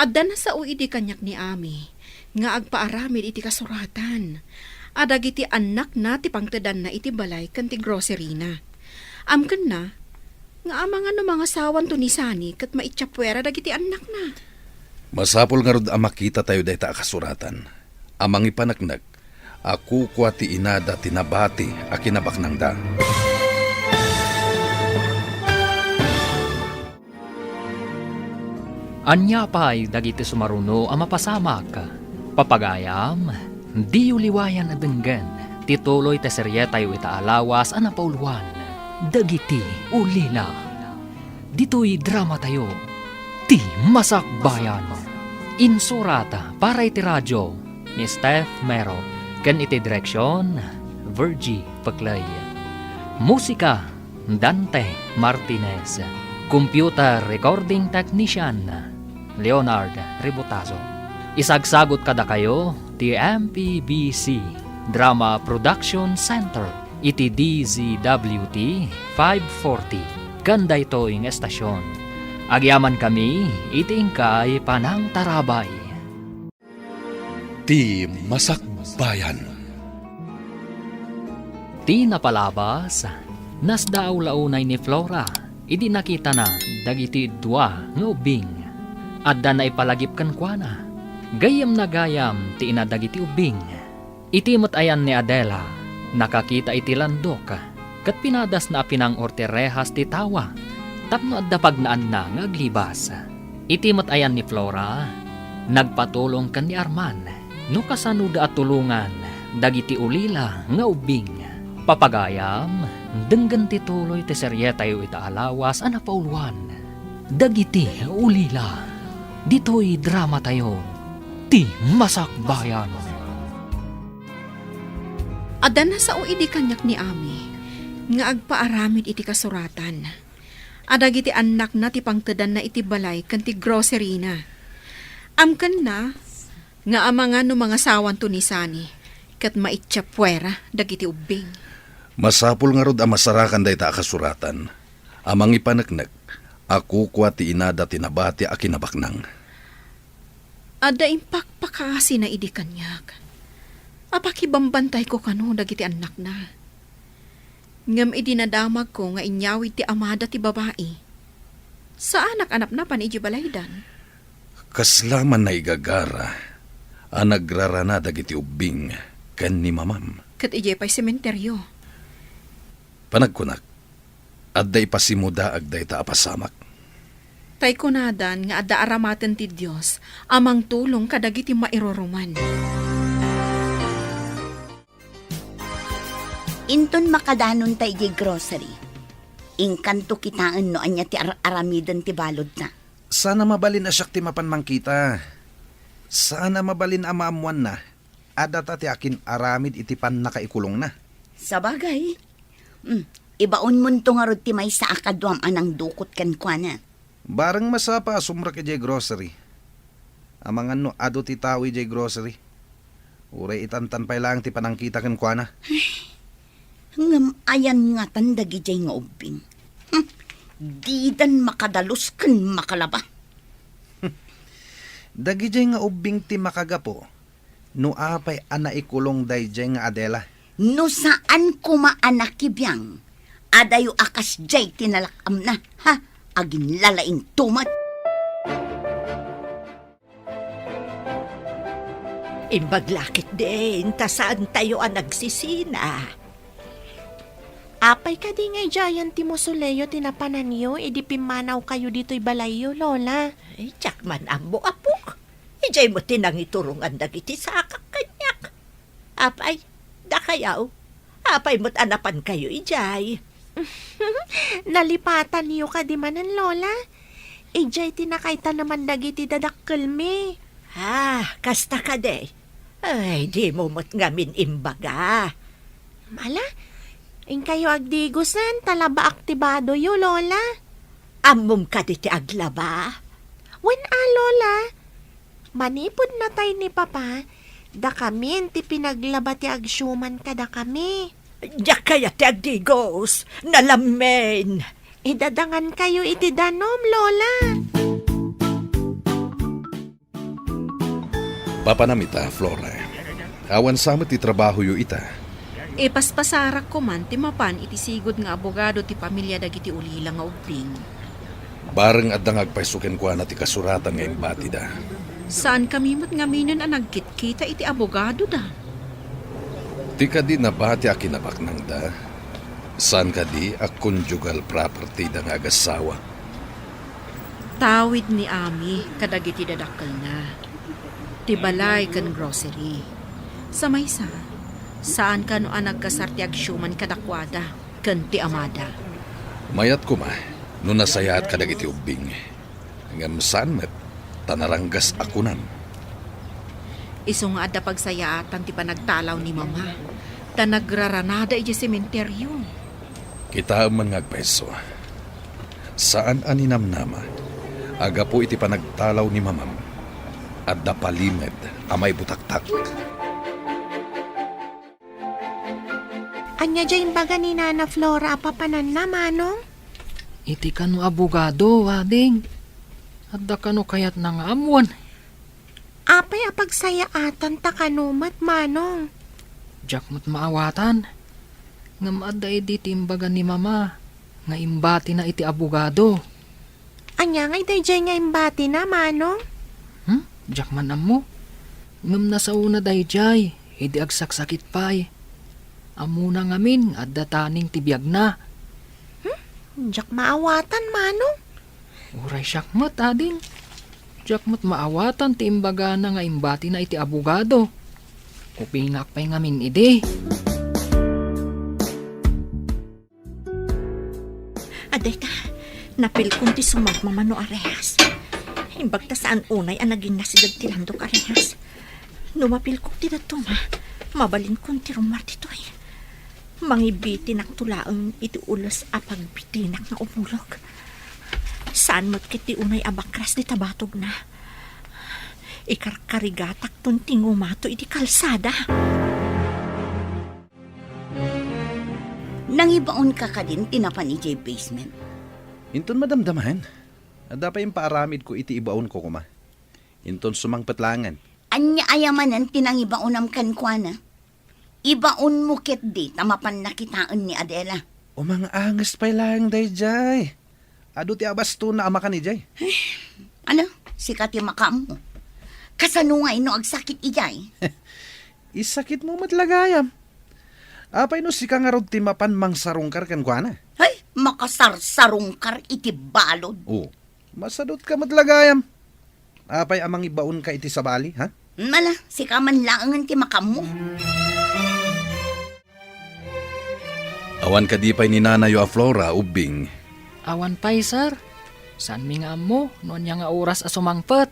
adda nasao idi kaniak ni Ami nga agpaaramid iti kasuratan a dagiti annakna ti pangtedanna iti balay ken ti groceryna. Amkenna nga amangan no mangasawanto ni Sani ket maitsapuera dagiti annakna. Masapul ngarud a makitatayo dayta a kasuratan a mangipaneknek a kukua ti inada ti nabati a kinabaknangda. Ania pay dagiti sumaruno a mapasamak? Papagayam, diyo liwayan a denggen ti tuloy ti serietayo ita a lawas a napauluan, Dagiti Ulila. Ditoy dramatayo, Ti Masakbayan. Insurat para iti radio ni Steph Mero ken iti direksion, Virgie Peclay. Musika, Dante Martinez. Computer recording technician, Leonard Ributazo. Isagsagot kadakayo ti M P B C Drama Production Center iti D Z W T five forty ken daytoy nga estasion. Agyamankami iti inkay panangtarabay. Ti Masakbayan. Ti napalabas, nasdaaw la unay ni Flora idi nakitana dagiti dua nga ubbing. Adda naipalagip kenkuana. Gayyemna gayam ti ina dagiti ubbing. Iti met ayan ni Adela, nakakita iti landok, ket pinadasna a pinang-or ti rehas ti tawa tapno adda pagnaanna nga aglibas. Iti met ayan ni Flora, nagpatulong ken ni Arman no kasanoda a tulongan dagiti ulila nga ubbing. Papagayam, denggen ti tuloy ti serietayo ita a lawas a napauluan, Dagiti Ulila. Ditoy dramatayo, Ti Masakbayan. Adda nasao idi kaniak ni Ami nga agpaaramid iti kasuratan a dagiti annakna ti pangtedanna iti balay ken ti groceryna. Amkenna nga amangan no mangasawanto ni Sani ket maitsapuera dagiti ubbing. Masapul ngarud a masarakan dayta a kasuratan a mangipaneknek a kukua ti inada ti nabati a kinabaknang. Adda impakpakasina idi kaniak. Apakibambantayko kano dagiti annakna. Ngem idi nadamagko nga inyawid ti amada ti babai, saanak a napnapan idiay balaydan. Kasla man naigagara a nagrarana dagiti ubbing ken ni mamam. Ket idiay pay sementerio. Panagkunak, adda ipasimudaag dayta a pasamak. Tay kunadan nga adda aramaten ti Dios a mangtulong kadagiti mairuruman. Inton makadanonta idiay grocery, inkanto kitaen no ania ti ar-aramiden ti baludna. Saan a mabalin a siak ti mapan mangkita. Saan a mabalin a maammoanna a data ti akin-aramid iti pannakaikulongna. Sabagay. Hmm, ibaonmonto ngarud ti maysa a kaduam a nangdukot kenkuana. Bareng masapa a sumrek idiay grocery. Amangan no adu ti tao idiay grocery. Uray itantan pay laeng ti panangkita kenkuana. Ngem ayan ngatan dagidiay nga ubbing? Hmm, didan makadalus ken makalaba. Dagidiay nga ubbing ti makagapu no apay a naikulong daydiay nga Adela. No saan koma a nakibiang, adayo a kasdiay ti nalak-amna, ha? Aginlalaingto met. Imbag la ketdin, ta saantayo a nagsisina. Apay kadi nga idiayen ti mausoleo ti napananyo idi pimmanawkayo ditoy balayyo, Lola? Ay, diak man ammo, apok. Idiay met ti nangiturongan dagiti sakak kaniak. Apay, dakayaw, apay met a napankayo idiay? Nalipatanyo kadi manen, Lola? Idiay ti nakaitaneman dagiti dadakkelmi. Ah, kasta kadi? Ay, dimo met ngamin imbaga. Ala, inkayo agdigosen, ta labaak ti badoyo, Lola. Ammom kadi ti aglaba? Wen a, Lola. Manipud natay ni Papa, dakamin ti pinaglaba ti agsiuman kadakami. Diak kayat ti agdigos, nalammin. Idadangankayo iti danum, Lola. Papanam ita, Flora. Awan sa met ti trabahoyo ita. Ipaspasarakko man ti mapan iti sigud nga abogado ti pamilia dagiti ulila nga ubbing. Bareng adda nga agpayso kenkuana ti kasuratan nga imbatida. Saankami met ngaminen a nagkitkita iti abogadoda. Ti kadi nabati a kinabaknangda, saan kadi a conjugal property da nga agassawa. Tawid ni Ami kadagiti dadakkelna, ti balay ken grocery. Sa maysa, saan kano a nagkasar ti agsiuman kadakuada ken ti amada. Mayat koma no nasayaat kadagiti ubbing, ngem saan met ta naranggas a kunam. Isu nga adda pagsayaatan ti panagtalaw ni Mama, ta nagraranada idiay sementerio. Kitaem man nga agpayso. Saan a ninamnama a gapu iti panagtalaw ni Mamam, adda palimed a maibutaktak. Ania diay imbaga ni Nana Flora a papananna, Manong? Iti kano abogado, ading. Adda kano kayatna nga ammoen? Apay a pagsayaatan ta kano met, Manong? Diak met maawatan. Ngem adda idi ti imbaga ni Mama nga imbatina iti abogado. Ania ngay daydiay nga imbatina, Manong? Hmm? Diak man ammo. Ngem nasaona daydiay, idi agsaksakit pay. Ammona ngamin nga adda taning ti biagna. Hmm? Diak maawatan, Manong. Uray siak met, ading. Diak met maawatan ti imbagana nga imbatina iti abogado. Kupingak pay ngamin idi. Adayta, napilkon ti sumagmamano a rehas. Imbag ta saan unay a naginnasideg ti landok a rehas. No mapilkok ti dadduma, mabalinkon ti rummuar ditoy. Mangibitinakto laeng iti ules a pagbitinak nga umulog. Saan met ket ti unay a bakras dita batogna. Ikarkarigatakton ti ngumato iti kalsada. Nangibaonka kadin ti napan idiay basement? Inton madamdamaen, adda pay impaaramidko iti ibaonko koma. Inton sumangpet laengen. Ania aya manen ti nangibaonam kenkuana? Ibaonmo ketdi ta mapanna kitaen ni Adela. Umang-anges pay laeng daydiay. Adu ti abastona a makan idiay. Ano? Sika ti makaammo. Kasano ngay no agsakit idiay? Isakitmo met la gayam. Apay no sika ngarud ti mapan mangsarungkar kenkuana? Ay, makasarsarungkar iti balud. Oh, masadutka met la gayam. Apay a mangibaonka iti sabali, ha? Mala, sika man laengen ti makaammo. Awan kadi pay ni nanayo a Flora, Ubbing? Awan pay, sir. Saanmi nga ammo no ania nga oras a sumangpet.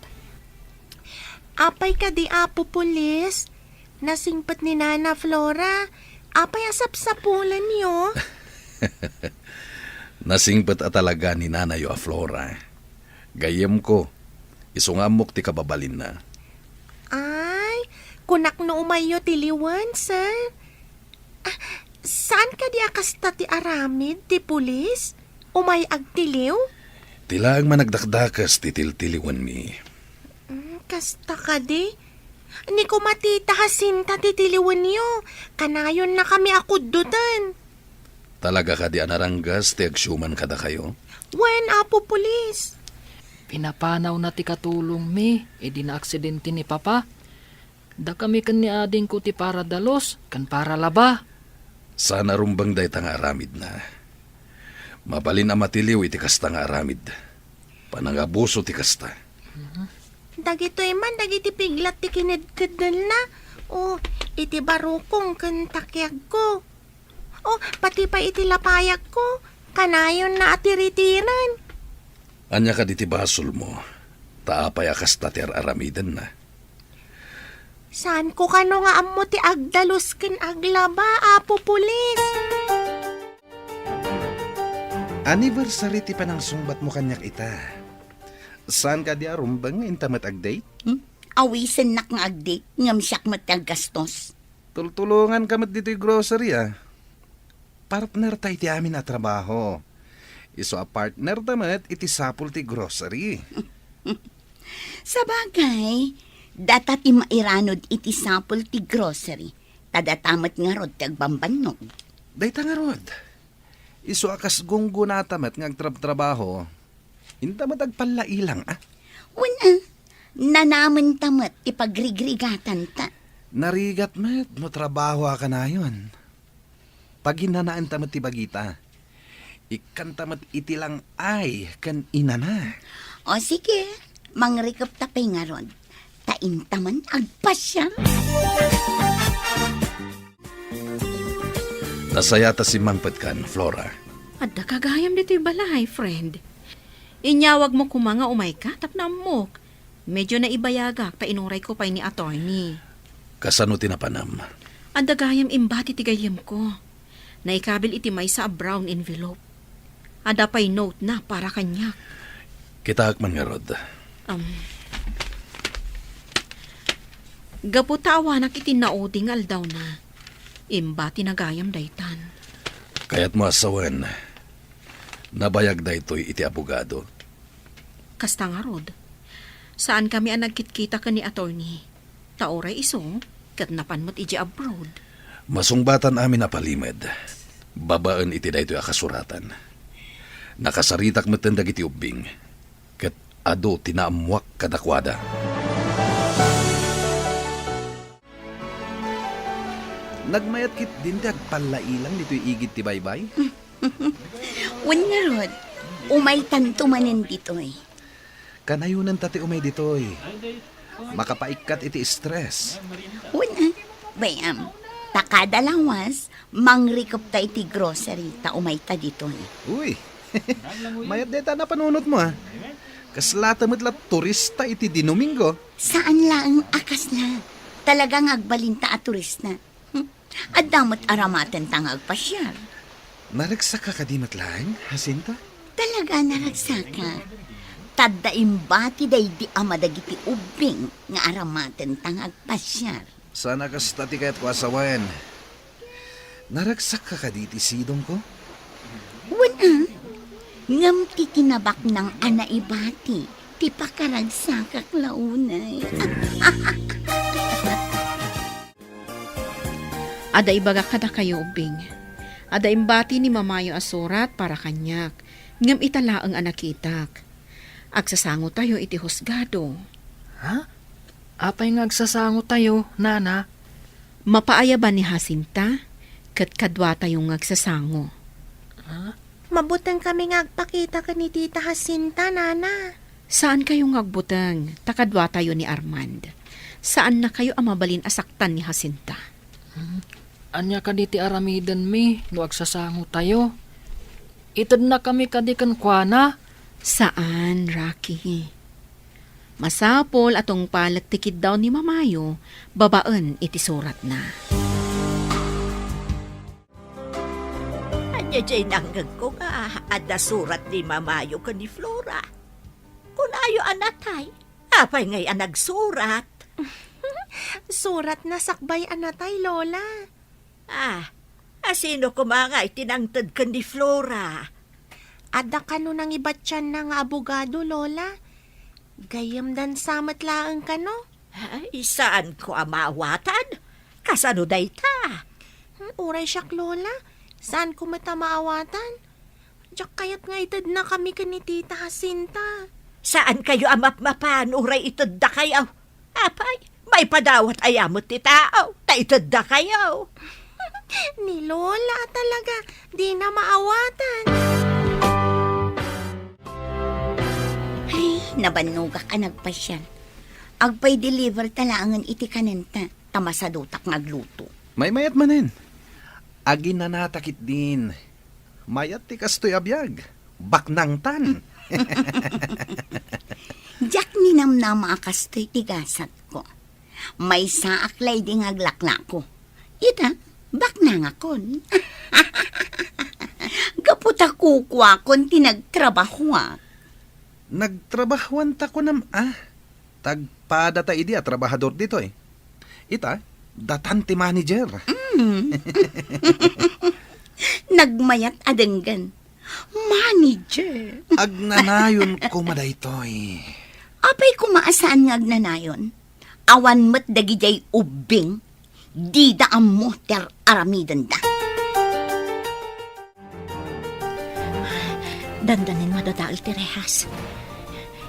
Apay kadi, Apo Pulis? Nasingpet ni Nana Flora. Apay a sapsapulenyo? Nasingpet a talaga ni nanayo a Flora. Gayyemko, isu nga ammok ti kababalinna. Ay, kunak no umayyo tiliwen, sir. Ah, saan kadi a kasta ti aramid ti pulis? Umay agtiliw? Ti laeng managdakdakes ti tiltiliwenmi. Mm, kasta kadi? Ni kumatita Jacinta ti tiliwenyo. Kanayonnakami a kuddoten. Talaga kadi a naranggas ti agsiuman kadakayo? Wen, Apo Pulis. Pinapanawna ti katulongmi idi naaksidente ni Papa. Dakami ken ni adingko ti para dalus ken para laba. Saan a rumbeng dayta nga aramidna. Mabalin a matiliw iti kasta nga aramid. Panangabuso ti kasta. Dagitoy man dagiti piglat ti kinedkeddelna. O, iti barukong ken takiagko. O, pati pay iti lapayagko, kanayonna a tiritiren. Ania kadi ti basolmo? Ta apay a kasta ti ar-aramidenna? Saanko kano nga ammo ti agdalus ken aglaba, Apo Pulis. Anniversary ti panangsungbatmo kaniak ita. Saan kadi a rumbeng nga inta met agdate? Hmm? Awisennak nga agdate, ngem siak met ti aggastos. Tultulonganka met ditoy grocery, a. Partner ta iti amin a trabaho. Isu a partner ta met iti sapul ti grocery. Sabagay, data ti mairanod iti sapul ti grocery, ta data met ngarud ti agbambannog. Dayta ngarud, isu a kas gunggonata met nga agtrabtrabaho, inta met agpallailang, a? Wen, a, nanamenta met ti pagrigrigatanta. Narigat met no trabaho a kanayon. Paginanaenta met ti bagita. Ikkanta met iti lang-ay ken inana. O sige, mangrikupta pay ngarud. Ta inta man agpasiar. Nasaya ta simmangpetkan, Flora. Adda ka gayam ditoy balay, friend. Inyawagmo koma nga umayka tapno ammok. Medyo naibayagak ta inurayko pay ni attorney. Kasano ti napanam? Adda gayam imbati ti gayyemko. Naikabil iti maysa a brown envelope. Adda pay note na para kaniak. Kitaek man ngarud. Um, gapu ta awanak iti naudi nga aldawna, imbatina gayam daytan. Kayatmo a sawen, nabayag daytoy iti abogado. Kasta ngarud, saankami a nagkitkita ken ni attorney, ta uray isu, ket napan met idiay abroad. Masungbatan amin a palimed, babaen iti daytoy a kasuratan. Nakasaritak metten dagiti ubbing, ket adu ti naammoak kadakuada. Nagmayat ketdin ti agpallailang ditoy igid ti baybay? Wen ngarud, umaytanto manen ditoy. Kanayonenta ti umay ditoy. Makapaikkat iti stress. Wen, a, bay-am, ta kada lawas, mangrikupta iti grocery ta umayta ditoy. Uy, mayat dayta a napanunotmo, a. Kaslata met la turista iti Dinomingo. Saan laeng a kasla. Talaga nga agbalinta a turista. Hmm? Adda met aramatenta nga agpasiar. Naragsakka kadi met laeng, Jacinta? Talaga naragsakak. Ta adda imbati daydi ama dagiti ubbing nga aramatenta nga agpasiar. Saan a kasta ti kayatko a sawen. Naragsakka kadi iti sidongko? Wen, a. Ngem ti kinabaknang a naibati, ti pakaragsakak la unay. Adda ibagak kadakayo, Ubbing. Adda imbati ni Mamayo a surat para kaniak, ngem ita laeng a nakitak. Agsasangotayo iti husgado. Ha? Apay nga agsasangotayo, Nana? Mapaayaban ni Jacinta, ket kaduatayo nga agsasango. Ha? Mabuteng kami nga agpakita ken ni Tita Jacinta, Nana. Saankayo nga agbuteng, ta kaduatayo ni Armand. Saannakayo a mabalin a saktan ni Jacinta. Hmm. Ania kadi ti aramidenmi no agsasangotayo? Itednakami kadi kenkuana? Saan, Rocky. Masapul a tungpalek ti kiddaw ni Mamayo babaen iti suratna. Ania jay nangngegko nga adda surat ni Mamayo ken ni Flora? Kunayo a natay. Apay ngay a nagsurat? Suratna sakbay a natay, Lola. Ah, asino koma ngay ti nangted ken ni Flora? Adda kano nangibatianna nga abogado, Lola. Gayyemdan sa met laeng kano. Ay, saanko a maawatan? Kasano dayta? Hmm, uray siak, Lola. Saanko met a maawatan. Diak kayat nga itednakami ken ni Tita Jacinta. Saankayo a mapmapan uray iteddakayo? Apay, maipadawat aya met ti tao, ta iteddakayo. Ni Lola talaga, dina maawatan. Ay, nabannogak a nagpasiar. Agpay-deliver ta laengen iti kanenta, ta masadutak nga agluto. Maymayat manen. Aginanata ketdin. Mayat ti kastoy a biag. Baknangtan. Diak ninamnama a kastoy ti gasatko. Maysaak laydi nga aglaklako. Ita, baknangakon. Gapu ta kukuakon ti nagtrabahoak. Nagtrabahoanta kunam a? Tagpadata idi a trabahador ditoy. Ita, datan ti manager. Mm. Nagmayat a denggen. Manager. Agnanayon koma daytoy. Apay koma a saan nga agnanayon? Awan met dagidiay ubbing. Dida ammo ti ar-aramidenda. Dandanin madadael ti rehas.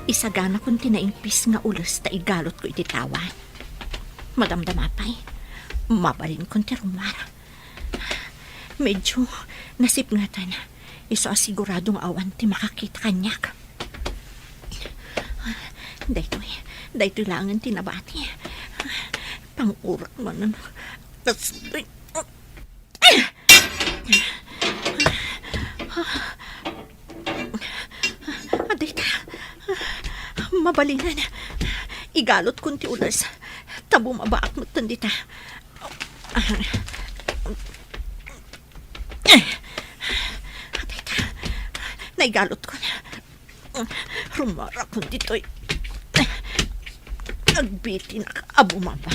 Isaganakon ti naimpis nga ules ta igalutko iti tawa. Madamdama pay, mabalinkon ti rummuar. Medyo nasipngetan. Isu a sigurado nga awan ti makakita kaniak. Daytoy, daytoy laengen ti nabati. Pangurak manen. Kas-, Adda ita. Mabalinen. Igalutkon ti ules. Ta bumabaak metten dita. Adda ita. Naigalutkon. Rumarakon ditoy. Agbitinak a bumaba.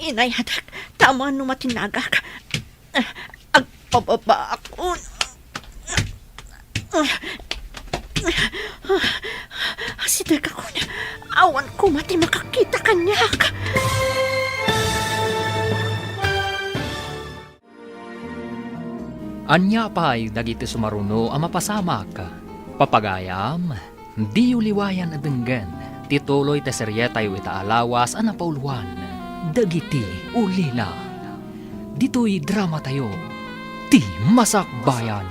Inayat, ta amangan no matinagak. Agpababaakon. Asidegakon. Awan koma ti makakita kaniak. Ania pay dagiti sumaruno a mapasamak? Papagayam, diyo liwayan a denggen ti tuloy ti serietayo ita a lawas a napauloan, Dagiti Ulila. Ditoy dramatayo, Ti Masakbayan.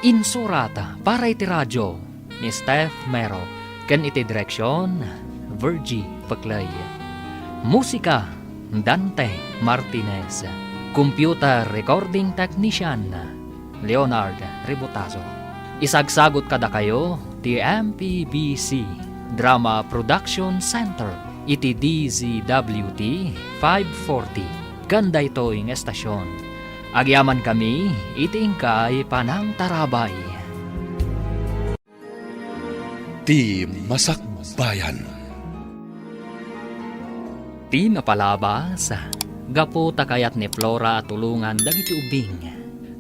Insurat para iti radio, ni Steph Mero, ken iti direksion, Virgie Peclay. Musika, Dante Martinez. Computer recording technician, Leonard Ributazo. Isagsagut kadakayo ti M P B C Drama Production Center iti D Z W T five forty. Ken daytoy nga estasion, agyamankami iti inkay panangtarabay. Ti Masakbayan. Ti napalabas, gapu ta kayat ni Flora a tulongan dagiti ubbing,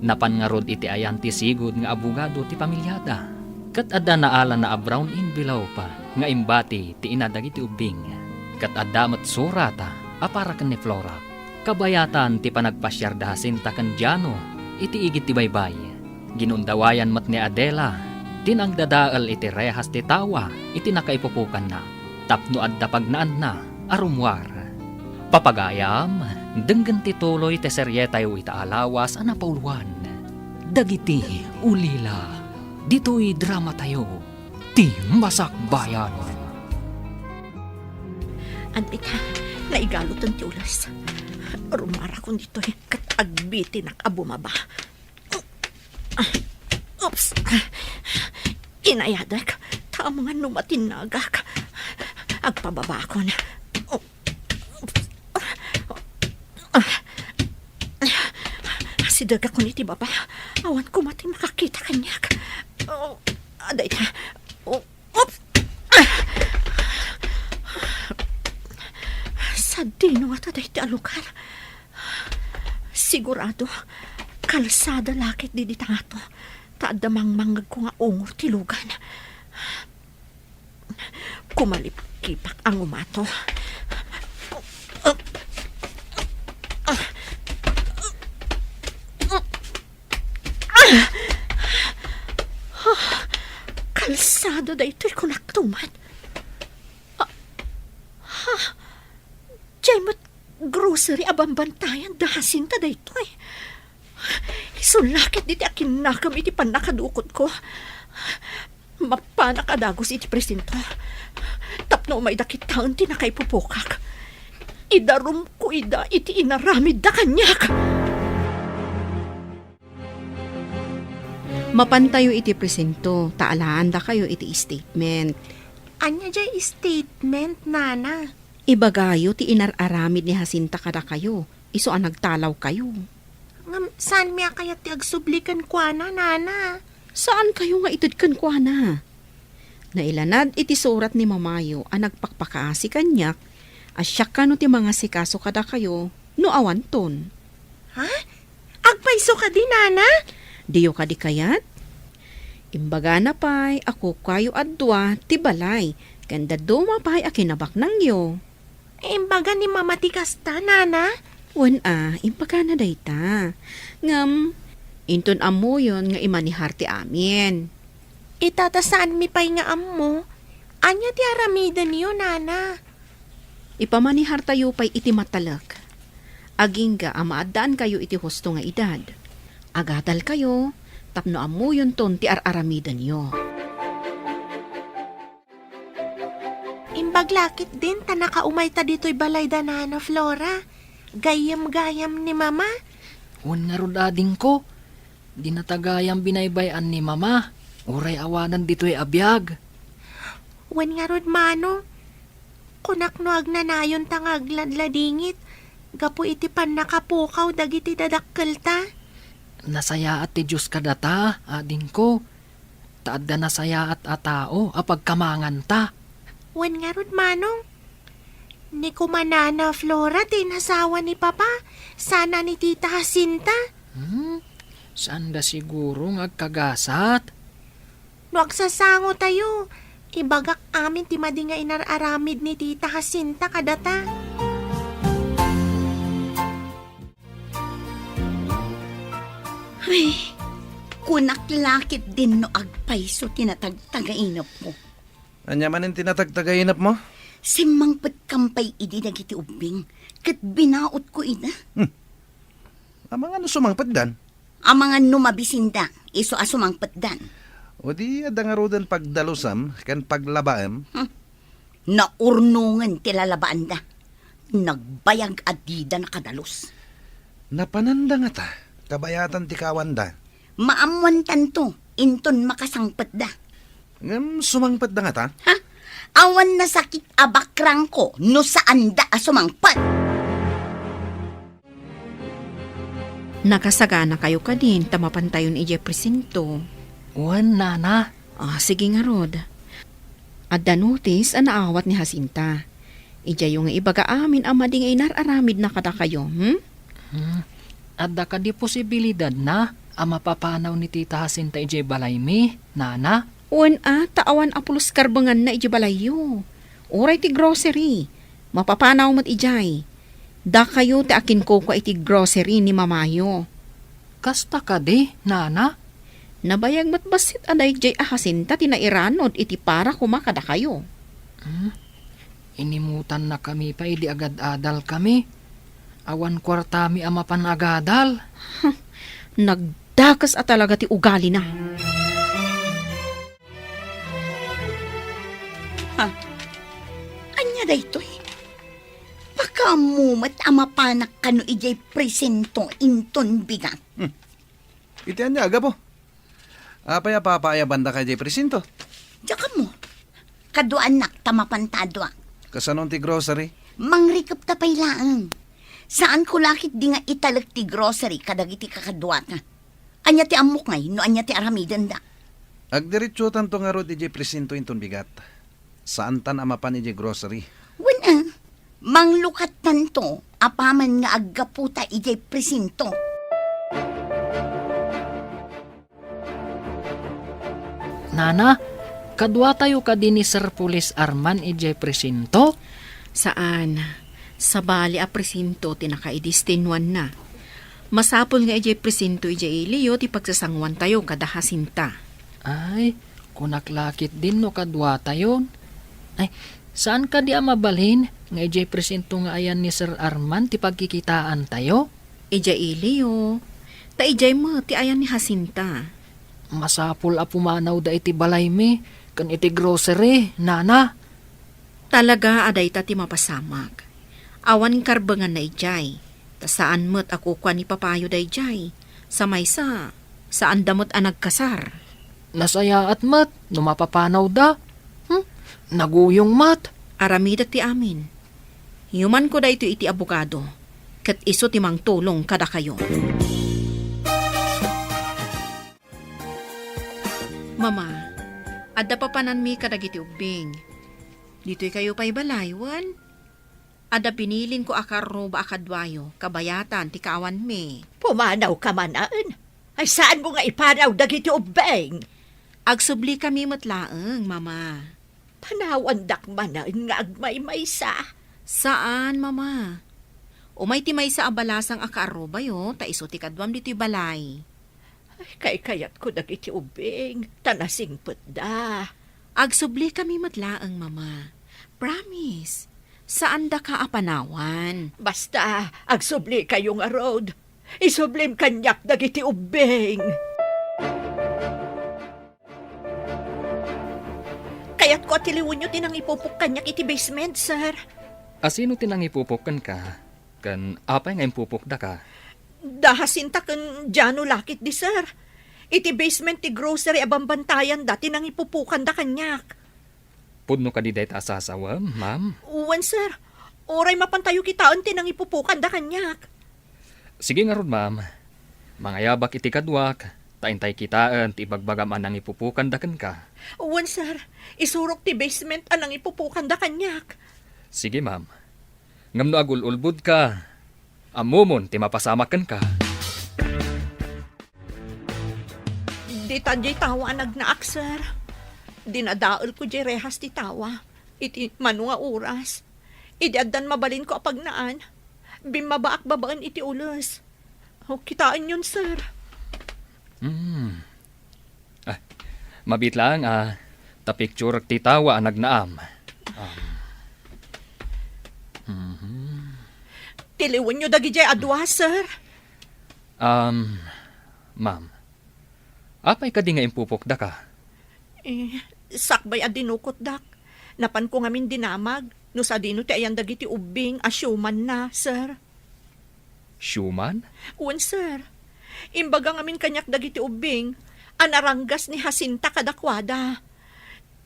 napan ngarud iti ayan ti sigud nga abogado ti pamiliada. Ket adda naalana a brown envelope nga imbati ti ina dagiti ubbing. Ket adda met surata a para ken ni Flora. Kabayatan ti panagpasiar da Jacinta ken Jano iti igid ti baybay. Ginundawayan met ni Adela ti nangdadael iti rehas ti tawa iti nakaipupokanna tapno adda pagnaanna a rummuar. Papagayam, denggen ti tuloy ti serietayo ita a lawas a napauluan, Dagiti Ulila. Ditoy dramatayo, ti Masakbayan. Adda ita, naigalutan ti ulas. Rummuarakon ditoy ket agbitinak a bumaba. Oops! Inayadek, ta amangan no matinnagak. Agpababakon. Oops! Sidegakon iti baba. Awan koma ti makakita kaniak. Oh, adda ita. Oh, oops! Sadino ngata daytoy a lugar? Sigurado, kalsada la ket dita ngato, ta adda mangmangngegko nga ungor ti lugan. Kumalipkipak a ngumato. Kalsada daytoy, kunakto met. Ah, ha? Diay met grocery a bambantayan da Jacinta daytoy. Isu la ket ditoy a kinnakam iti pannakadukotko. Mapanak a dagus iti presinto tapno umayda kitaen ti nakaipupokak. Idarumko ida iti inaramidda kaniak. Mapantayo iti presinto ta alaandakayo iti statement. Ania diay statement, Nana? Ibagayo ti inar-aramid ni Jacinta kadakayo, isu a nagtalawkayo. Ngem saanmi a kayat ti agsubli kenkuana, Nana. Saankayo nga ited kenkuana? Nailanad iti surat ni Mamayo a nagpakpakaasi kaniak a siak kano ti mangasikaso kadakayo no awanton. Ha? Agpayso kadi, Nana? Diyo kadi kayat? Imbagana pay a kukuayo a dua ti balay ken dadduma pay a kinabaknangyo. Imbaga ni Mama ti kasta, Nana? Wen a, imbagana dayta. Ngem, inton ammoyon nga imanihar ti amin. Ita ta saanmi pay nga ammo. Ania ti aramidenyo, Nana? Ipamanihartayo pay iti matalek. Agingga a maaddaankayo iti husto nga edad. Agadalkayo tapno ammoyonton ti ar-aramidenyo. Imbag la ketdin ta nakaumayta ditoy balay da Nana Flora. Gayyem-gayyem ni Mama. Wen ngarud, adingko, dinata gayyem binaybay-an ni Mama, uray awanen ditoy a biag. Wen ngarud, Manong, kunak no agnanayonta nga agladladingit gapu iti pannakapukaw dagiti dadakkelta. Nasayaat ti Dios kadata, adingko. Ta adda nasayaat a tao a pagkamanganta. Wen ngarud, Manong, ni koma Nana Flora ti inasawa ni Papa, sana ni Tita Jacinta. Hmm? Saanda siguro nga agkagasat? No agsasangotayo, ibagak amin ti madi nga inar-aramid ni Tita Jacinta kadata. Ay, kunak la ketdin no agpayso ti natagtagainepko. Ania manen ti natagtagainepmo? Simmangpetkam pay idi dagiti ubbing, ket binaotko ida. Hmm. Amangan no sumangpetdan? Amangan no mabisinda, isu a sumangpetdan. O di adda ngaruden pagdalusam ken paglabaem? Hmm. Naurnongen ti lalabaanda. Nagbayag a dida nakadalus. Napananda ngata, kabayatan ti kawanda. Maammoantanto, inton makasangpetda. Ngem sumangpetda ngata? Ha? Awan nasakit a bakrangko no saanda a sumangpet. Nakasaganakayo kadin ta mapantayon idiay presinto? Wen, Nana. Ah, sige ngarud. Adda notis a naawat ni Jacinta. Idiayo nga ibaga amin a madi nga inar-aramidna kadakayo, hmm? Hmm. Adda kadi posibilidadna a mapapanaw ni Tita Jacinta idiay balaymi, Nana? Wen a, ta awan a pulos karbenganna idiay balayyo. Uray ti grocery, mapapanaw met idiay. Dakayo ti akinkukua iti grocery ni mamayo. Kasta kadi, nana? Nabayag met bassit a daydiay a Jacinta ti nairanud iti para koma kadakayo. Hmm? Inimutannakami pay idi agad-adalkami. Awan kuartami a mapan agadal. Nagdakes a talaga ti ugalina. Ha? Ania daytoy? Pakaammo met a mapanak kano idiay presinto inton bigat. Hmm. Iti ania, Gapo? Apay a papaayabandaka idiay presinto? Diak ammo. Kaduaannak ta mapanta a dua. Kasano ti grocery? Mangrikepta pay laeng. Saanko la ketdi nga italek ti grocery kadagiti kakaduata. Ania ti ammok ngay no ania ti aramidenda? Agdiretsotanto ngarud idiay presinto inton bigat. Saantan a mapan idiay grocery. Wen a, manglukattanto apaman nga aggaputa idiay presinto. Nana, kaduatayo kadi ni Sir Police Arman idiay presinto? Saan. Sabali a presinto ti nakaidestinuanna. Masapul nga idiay presinto idiay iliyo ti pagsasanguantayo kada Jacinta. Ay, kunak la ketdin no kaduatayon. Ay, saan kadi a mabalin nga idiay presinto nga ayan ni Sir Arman ti pagkikitaantayo? Idiay iliyo. Ta idiay met ti ayan ni Jacinta. Masapul a pumanawda iti balaymi ken iti grocery, nana. Talaga a dayta ti mapasamak. Awan karbenganna idiay, ta saan met a kukua ni papayo daydiay. Sa maysa, saanda met a nagkasar. Nasayaat met no mapapanawda. Hmm? Naguyong met. Aramidek ti amin. Yumanko daytoy iti abogado, ket isu ti mangtulong kadakayo. Mama, adda papananmi kadagiti ubbing. Ditoy kayo pay balay, wen? Adda binilinko a karruba a kaduayo, kabayatan ti kaawanmi. Pumanawka manen? Ay, saanmo nga ipanaw dagiti ubbing? Agsublikami met laeng, Mama. Panawandak manen nga agmaymaysa? Saan, Mama. Umay ti maysa a balasang a kaarrubayo, ta isu ti kaduam ditoy balay. Ay, kaykayatko dagiti ubbing, ta nasingpetda. Agsublikami met laeng, Mama. Promise, saandaka a panawan. Basta, agsublikayo ngarud. Isublim kaniak dagiti ubbing. Kayatko a tiliwenyo ti nangipupok kaniak iti basement, sir. A sino ti nangipupok kenka? Ken apay nga impupokdaka? Da Jacinta ken Jano la ketdi, sir. Iti basement ti grocery a bambantayanda ti nangipupokanda kaniak. Pudno kadi dayta a sasawem, ma'am? Wen, sir. Uray mapantayo kitaen ti nangipupokanda kaniak. Sige ngarud, ma'am. Mangayabak iti kaduak, ta intay kitaen ti ibagbagam a nangipupokanda kenka. Wen, sir. Isurok ti basement a nangipupokanda kaniak. Sige, ma'am. Ngem no agul-ulbodka, ammomon ti mapasamak kenka. Dita diay tawa a nagnaak, sir. Dinadaelko diay rehas ti tawa iti mano nga oras. Idi addan mabalinko a pagnaan, bimmabaak babaen iti ules. O, kitaenyon, sir. Hmm. Ah, mabiit laeng a ta picture ti tawa a nagnaam. Um, mhm. Tiliwenyo dagidiay a dua, sir. Um, ma'am, apay kadi nga impupokdaka? Eh, sakbay a dinukotdak, napanko ngamin dinamag no sadino ti ayan dagiti ubbing a siumanna, sir. Siuman? Wen, sir. Imbaga ngamin kaniak dagiti ubbing a naranggas ni Jacinta kadakuada.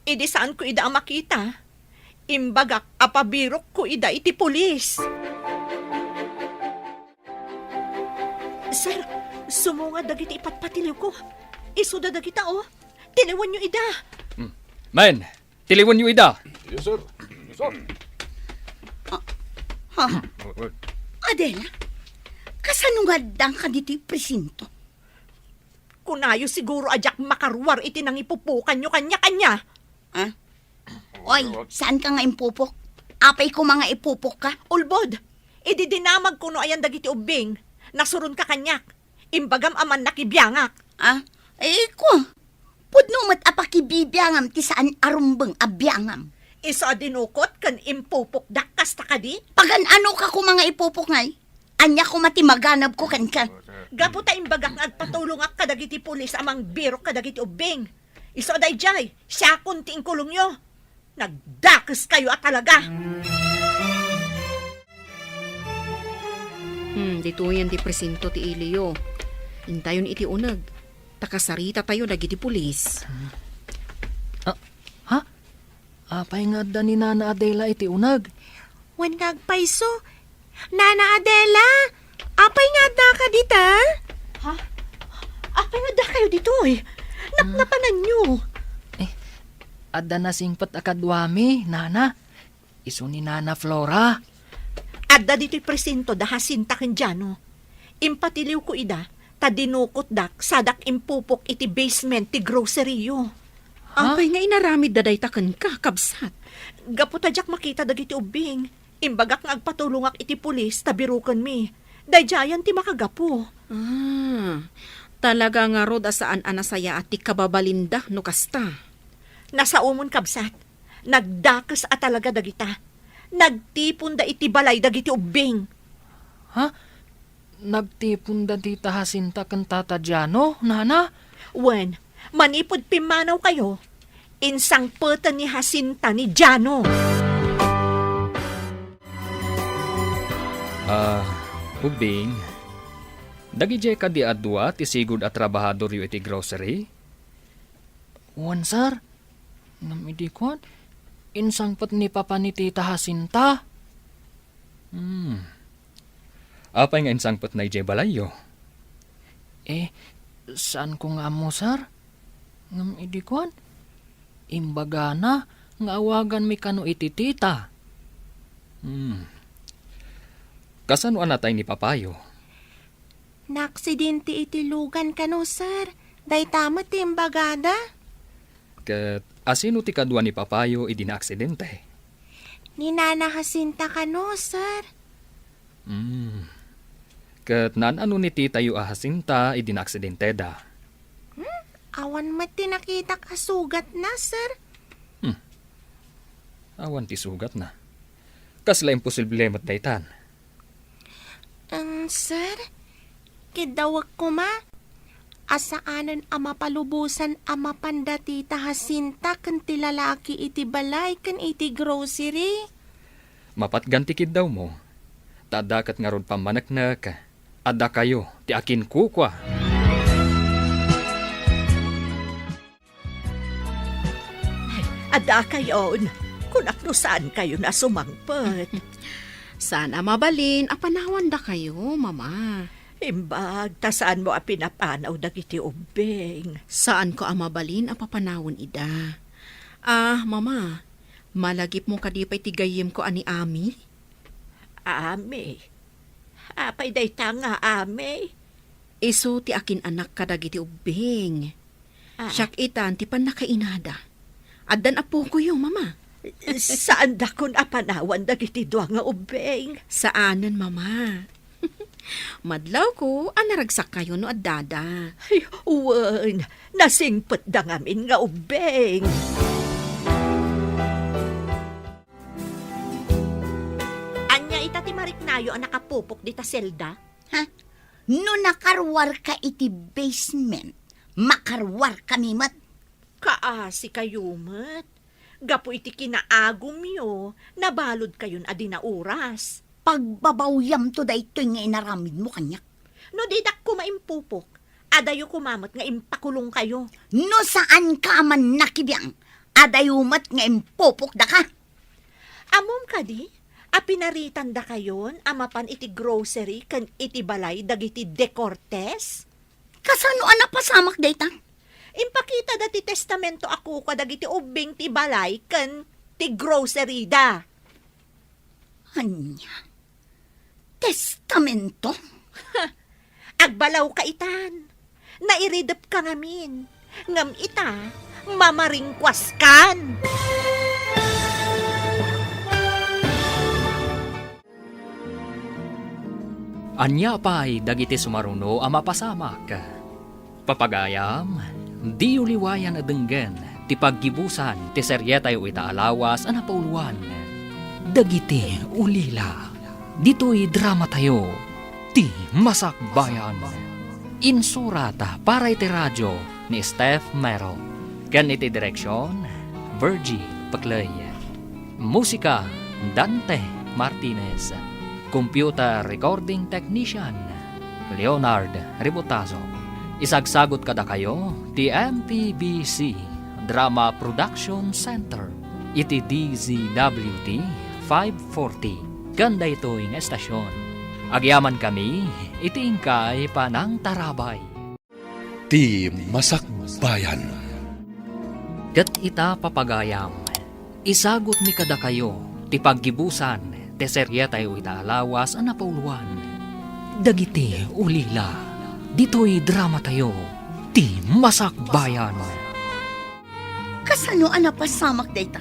Idi saanko ida a makita, imbagak a pabirokko ida iti pulis. Sir, sumunga dagiti ipatpatiliwko. Isuda dagita, oh. Tiliwenyo ida. Hmm. Men, tiliwenyo ida. Yes, sir. Yes, sir. Ah, ha? Adela, kasano nga addanka ditoy presinto? Kunayo siguro a diak makaruar iti nangipupokanyo kaniak, ania? Ah? Oy, saanka nga impupok? Apay koma nga ipupokka? Ulbod, idi dinamagko no ayan dagiti ubbing, nasuronka kaniak. Imbagam a mannakibiangak. Ah? Eh, ko, pudno met a pakibibiangam ti saan a rumbeng a biangam. Isu a dinukot ken impupokdak kasta kadi? Pagan-anoka koma nga ipupok ngay? Ania koma ti maganabko kenka? Gapu ta imbagak nga agpatulongak kadagiti pulis a mangbirok kadagiti ubbing. Isu a daydiay, siakon ti inkulongyo. Nagdakeskayo a talaga! Hmm, ditoyen ti presinto ti iliyo. Intayon iti uneg. Ta kasaritatayo dagiti pulis. Ah, ha? Apay nga adda ni Nana Adela iti uneg? Wen nga agpayso. Nana Adela, apay nga addaka dita? Ha? Apay nga addakayo ditoy? Napnapananyo. Eh, adda nasingpet a kaduami, Nana. Isu ni Nana Flora. Adda ditoy presinto da Jacinta ken Jano. Impatiliwko ida, ta dinukotdak sadak impupok iti basement ti grocery-yo. Ha? Apay nga inaramidda dayta kenka, kabsat? Gapu ta diak makita dagiti ubbing, imbagak nga agpatulongak iti pulis ta birokenmi. Daydiayen ti makagapu. Ah, talaga ngarud a saan a nasayaat ti kababalinda no kasta. Nasaomon, kabsat. Nagdakes a talaga dagita. Nagtiponda iti balay dagiti ubbing. Ha? Nagtiponda dita Jacinta ken Tata Jano, Nana? Wen, manipud pimmanawkayo, insangpeten ni Jacinta ni Jano. Ah, ubbing, dagidiay kadi a dua ti sigud a trabahadoryo iti grocery? Wen, sir. Ngem idi kuan, insangpet ni Papa ni Tita Jacinta. Hmm. Apay nga insangpetna idiay balayyo? Eh, saanko nga ammo, sir. Ngem idi kuan, imbagana nga awaganmi kano iti tita. Hmm. Kasano a natay ni papayo? Naaksidente iti lugan kano, sir. Dayta met ti imbagada. Ket asino ti kadua ni papayo idi naaksidente? Ni Nana Jacinta kano, sir. Hmm. Ket naan-ano ni titayo a Jacinta idi naaksidenteda? Hmm? Awan met ti nakitak a sugatna, sir. Hmm. Awan ti sugatna. Kasla imposible met daytan. Em, sir, kiddawek koma a saanen a mapalubosan a mapan da Tita Jacinta ken ti lalaki iti balay ken iti grocery. Mapatgan ti kiddawmo, ta adda ket ngarud pammaneknek, addakayo ti akinkukua. Addakayon, kunak no saankayon a sumangpet. Saan a mabalin a panawandakayo, Mama. Imbag ta saanmo a pinapanaw dagiti ubbing. Saanko a mabalin a papanawen ida. Ah, Mama, malagipmo kadi pay ti gayyemko a ni Ami? Ami? Apay dayta nga Ami? Isu ti akin-anak kadagiti ubbing. Ah. Siak itan ti pannakainada. Addan appokoyo, Mama. Saandakon a panawan dagiti dua nga ubbing. Saanen, Mama. Madlawko a naragsakkayo no addada. Ay, wen, nasingpetda ngamin nga ubbing. Ania ita ti mariknayo a nakapupok dita selda? Ha? No nakaruarka iti basement, makaruarkami met. Kaasikayo met. Gapu iti kinaagumyo, nabaludkayon a di nauras. Pagbabawyamto daytoy nga inaramidmo kaniak. No didak koma impupok, adayo koma met nga impakulongkayo. No saanka a mannakibiang, adayo met nga impupokdaka. Ammom kadi a pinaritandakayon a mapan iti grocery ken iti balay dagiti De Cortes? Kasano a napasamak dayta? Impakitada ti testamento a kukua dagiti ubbing ti balay ken ti grocery da. Ania? Testamento? Agbalawka itan. Nairidepka ngamin, ngem ita, mamaringkuaskan. Ania pay dagiti sumaruno a mapasamak? Papagayam, diyo liwayan a denggen ti paggibusan ti serietayo ita a lawas a napauluan, Dagiti Ulila. Ditoy dramatayo, Ti Masakbayan. Insurat para iti radio ni Steph Mero. Ken iti direksion, Virgie Peclay. Musika, Dante Martinez. Computer recording technician, Leonard Ributazo. Isagsagut kadakayo ti M P B C Drama Production Center iti D Z W T five forty ken daytoy nga estasion. Agyamankami iti inkay panangtarabay. Ti Masakbayan. Ket ita, papagayam, isagutmi kadakayo ti paggibusan ti serietayo ita a lawas a napauluan, Dagiti Ulila. Ditoy dramatayo, Ti Masakbayan. Kasano a napasamak dayta?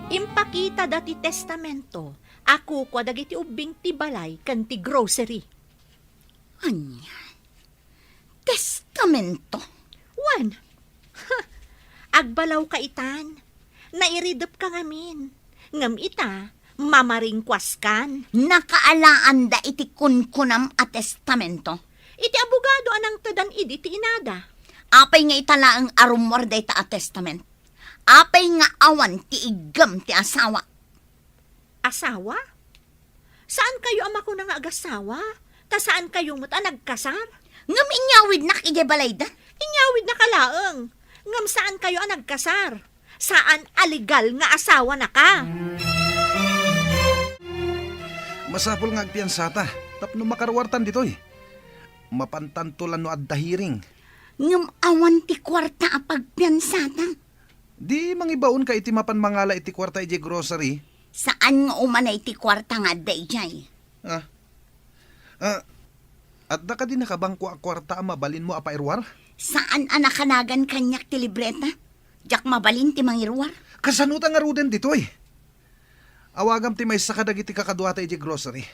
Impakitada ti testamento a kukua dagiti ubbing ti balay ken ti grocery. Ania? Testamento? Wen. Agbalawka itan. Nairidepka ngamin. Ngem ita, mamaringkuaskan. Nakaalaanda iti kunkunam a testamento? Iti abogado a nangtedan idi ti inada. Apay nga ita laeng a rummuar dayta a testament? Apay nga awan ti iggem ti asawa? Asawa? Saan kayo a makuna nga agasawa? Ta saan kayo met a nagkasar? Ngem inyawidnak idiay balayda? Inyawidnak a laeng. Ngem saan kayo a nagkasar? Saan a legal nga asawa na ka? Masapul nga agpiansata tapno makaruartan ditoy. Mapantanto la no adda hearing. Ngem awan ti kuarta a pagpiansata. Di mangibaonka iti mapan mangala iti kuarta idiay grocery? Saan nga umanay ti kuarta nga adda idiay. Ah. Ah, adda kadi nakabangko a kuarta a mabalinmo a pairuar? Saan a nakanagan kaniak ti libreta? Diak mabalin ti mangiruar. Kasano ta ngaruden ditoy? Awagam ti maysa kadagiti kakaduata idiay grocery.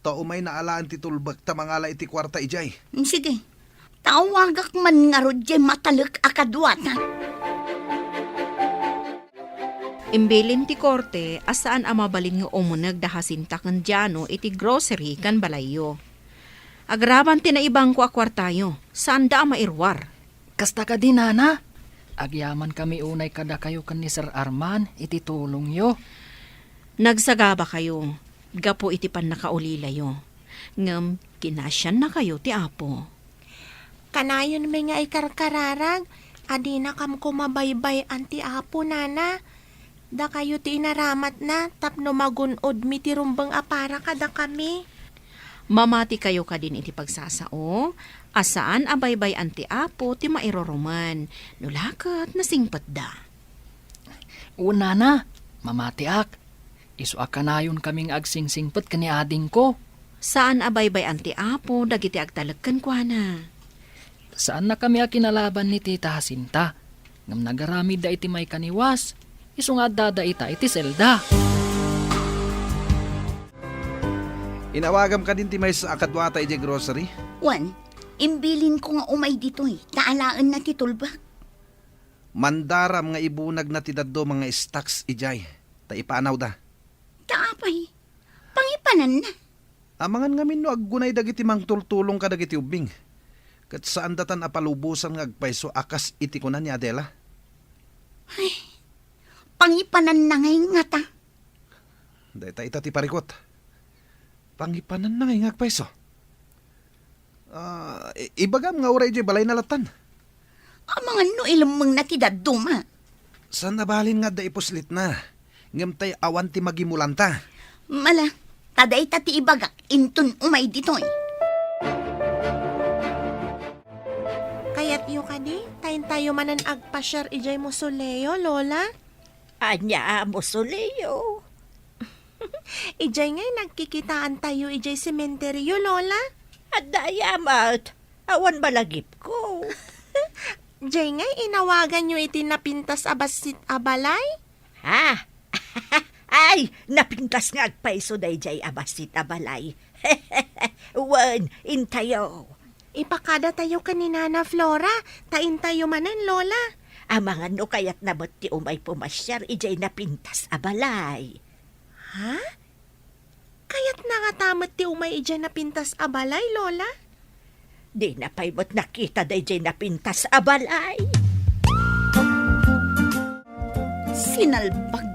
Ta umay naalaan ti tulbek ta mangala iti kuarta idiay. Mm, sige. Tawagak man ngarud diay matalek a kaduata. Imbilin ti korte a saan a mabalin nga umuneg da Jacinta ken Diano iti grocery ken balayyo. Agraman ti naibangko a kuartayo, saanda a mairuar. Kasta kadi, Nana? Agyamankami unay kadakayo ken ni Sir Arman iti tulongyo. Nagsagabakayo gapu iti pannakaulilayo, ngem kinasiannakayo ti Apo. Kanayon met nga ikarkararag a dinakam koma baybay-an ti Apo, Nana. Dakayo ti inaramatna tapno magun-odmi ti rumbeng a para kadakami. Mamatikayo kadin iti pagsasao a saan a baybay-an ti Apo ti mairurumen, no la ket nasingpetda. Wen, Nana, mamatiak. Isu a kanayonkami nga agsingsingpet ken ni adingko. Saan a baybay-an ti Apo dagiti agtalek kenkuana. Saannakami a kinalaban ni Tita Jacinta, ngem nagaramidda iti maikaniwas, isu nga addada ita iti selda. Inawagam kadin ti maysa a kaduata idiay grocery? Wen, imbilinko nga umay ditoy, ta alaenna ti tulbek. Mandaram nga ibunagna ti dadduma nga stocks idiay, ta ipaanawda. Ta apay, pangipananna. Amangan ngamin no aggunay dagiti mangtultulong kadagiti ubbing, ket saandatan a palubosan nga agpayso a kas iti kuna ni Adela. Ay, pangipananna ngay ngata. Dayta ita ti parikut. Pangipananna ngay nga agpayso. Ah, i-, ibagam nga uray idiay balayna lattan. Amangan no ilemmengna ti dadduma. Saan a balin nga adda ipuslitna, ngem tay awan ti magimulanta. Mala, ta dayta ti ibagak inton umay ditoy. Kayatyo kadi, ta intayo manen agpasiar idiay mausoleo, Lola? Ania a mausoleo? Idiay ngay nagkikitaantayo idiay sementeryo, Lola? Adda aya met. Awan malagipko. Jay ngay, inawaganyo iti napintas a bassit a balay? Ha? Ay, napintas nga agpayso dayjay a bassit a balay. Wen, intayo. Ipakadatayo ken ni Nana Flora, ta intayo manen, Lola. Amangan no kayatna met ti umay pumasiar idiay napintas a balay. Ha? Kayatna ngata met ti umay idiay napintas a balay, Lola? Dina pay met nakita daydiay napintas a balay. Sinalbag.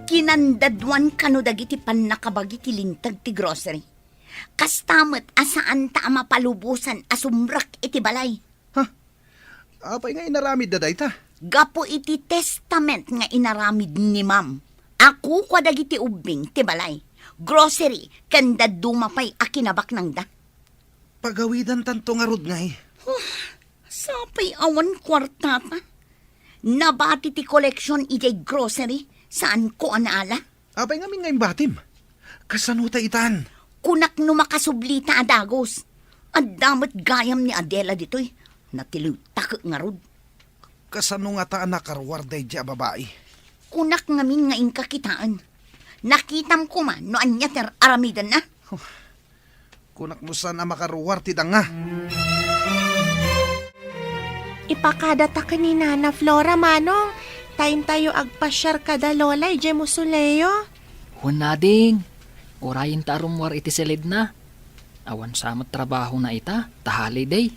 Kinandaduan kano dagiti pannakabagi ti linteg ti grocery. Kasta met a saanta a mapalubosan a sumrek iti balay. Ha? Apay nga inaramidda dayta? Gapu iti testament nga inaramid ni Ma'am, a kukua dagiti ubbing ti balay, grocery, ken dadduma pay a kinabaknangda. Pagawidantanto ngarud ngay. Huh, sapay awan kuartata. Nabati ti koleksion idiay grocery, saanko a naala. Apay ngamin nga imbatim? Kasano ta itan? Kunak no makasublita a dagus. Adda met gayam ni Adela ditoy. Natiliwtak ngarud. Kasano ngata a nakaruar daydiay a babai? Kunak ngamin nga inka kitaen. Nakitam koma no ania ti ar-aramidenna. Huh. Kunak no saan a makaruar ti danga. Ipakadata ken ni Nana Flora, Manong, ta intayo agpasiar kada Lola idiay Musuleo. Wen ading, urayenta a rummuar iti silidna. Awan sa met trabahona ita, ta holiday.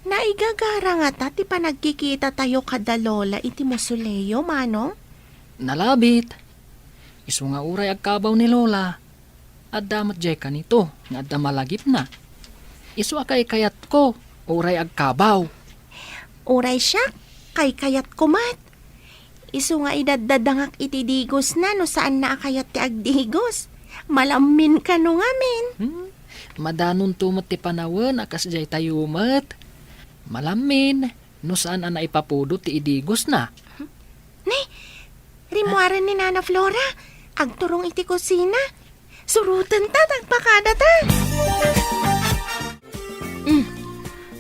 Naigagara ngata ti panagkikitatayo kada Lola iti Musuleo, Manong? Nalabit. Isu nga uray agkabaw ni Lola, adda met diay kanito nga adda malagipna. Isu a kaykayatko, uray agkabaw. Uray siak, kaykayatko met. Isu nga idaddadangak iti digosna no saanna a kayat ti agdigos. Malammin kano ngamin. Hmm? Madanonto met ti panawen a kasdiay tayo met. Malammin, no saan a naipapudot ti idigosna. Ne, rimmuaren ni Nana Flora. Agturong iti kusina. Surotenta, ta agpakadata. Mm.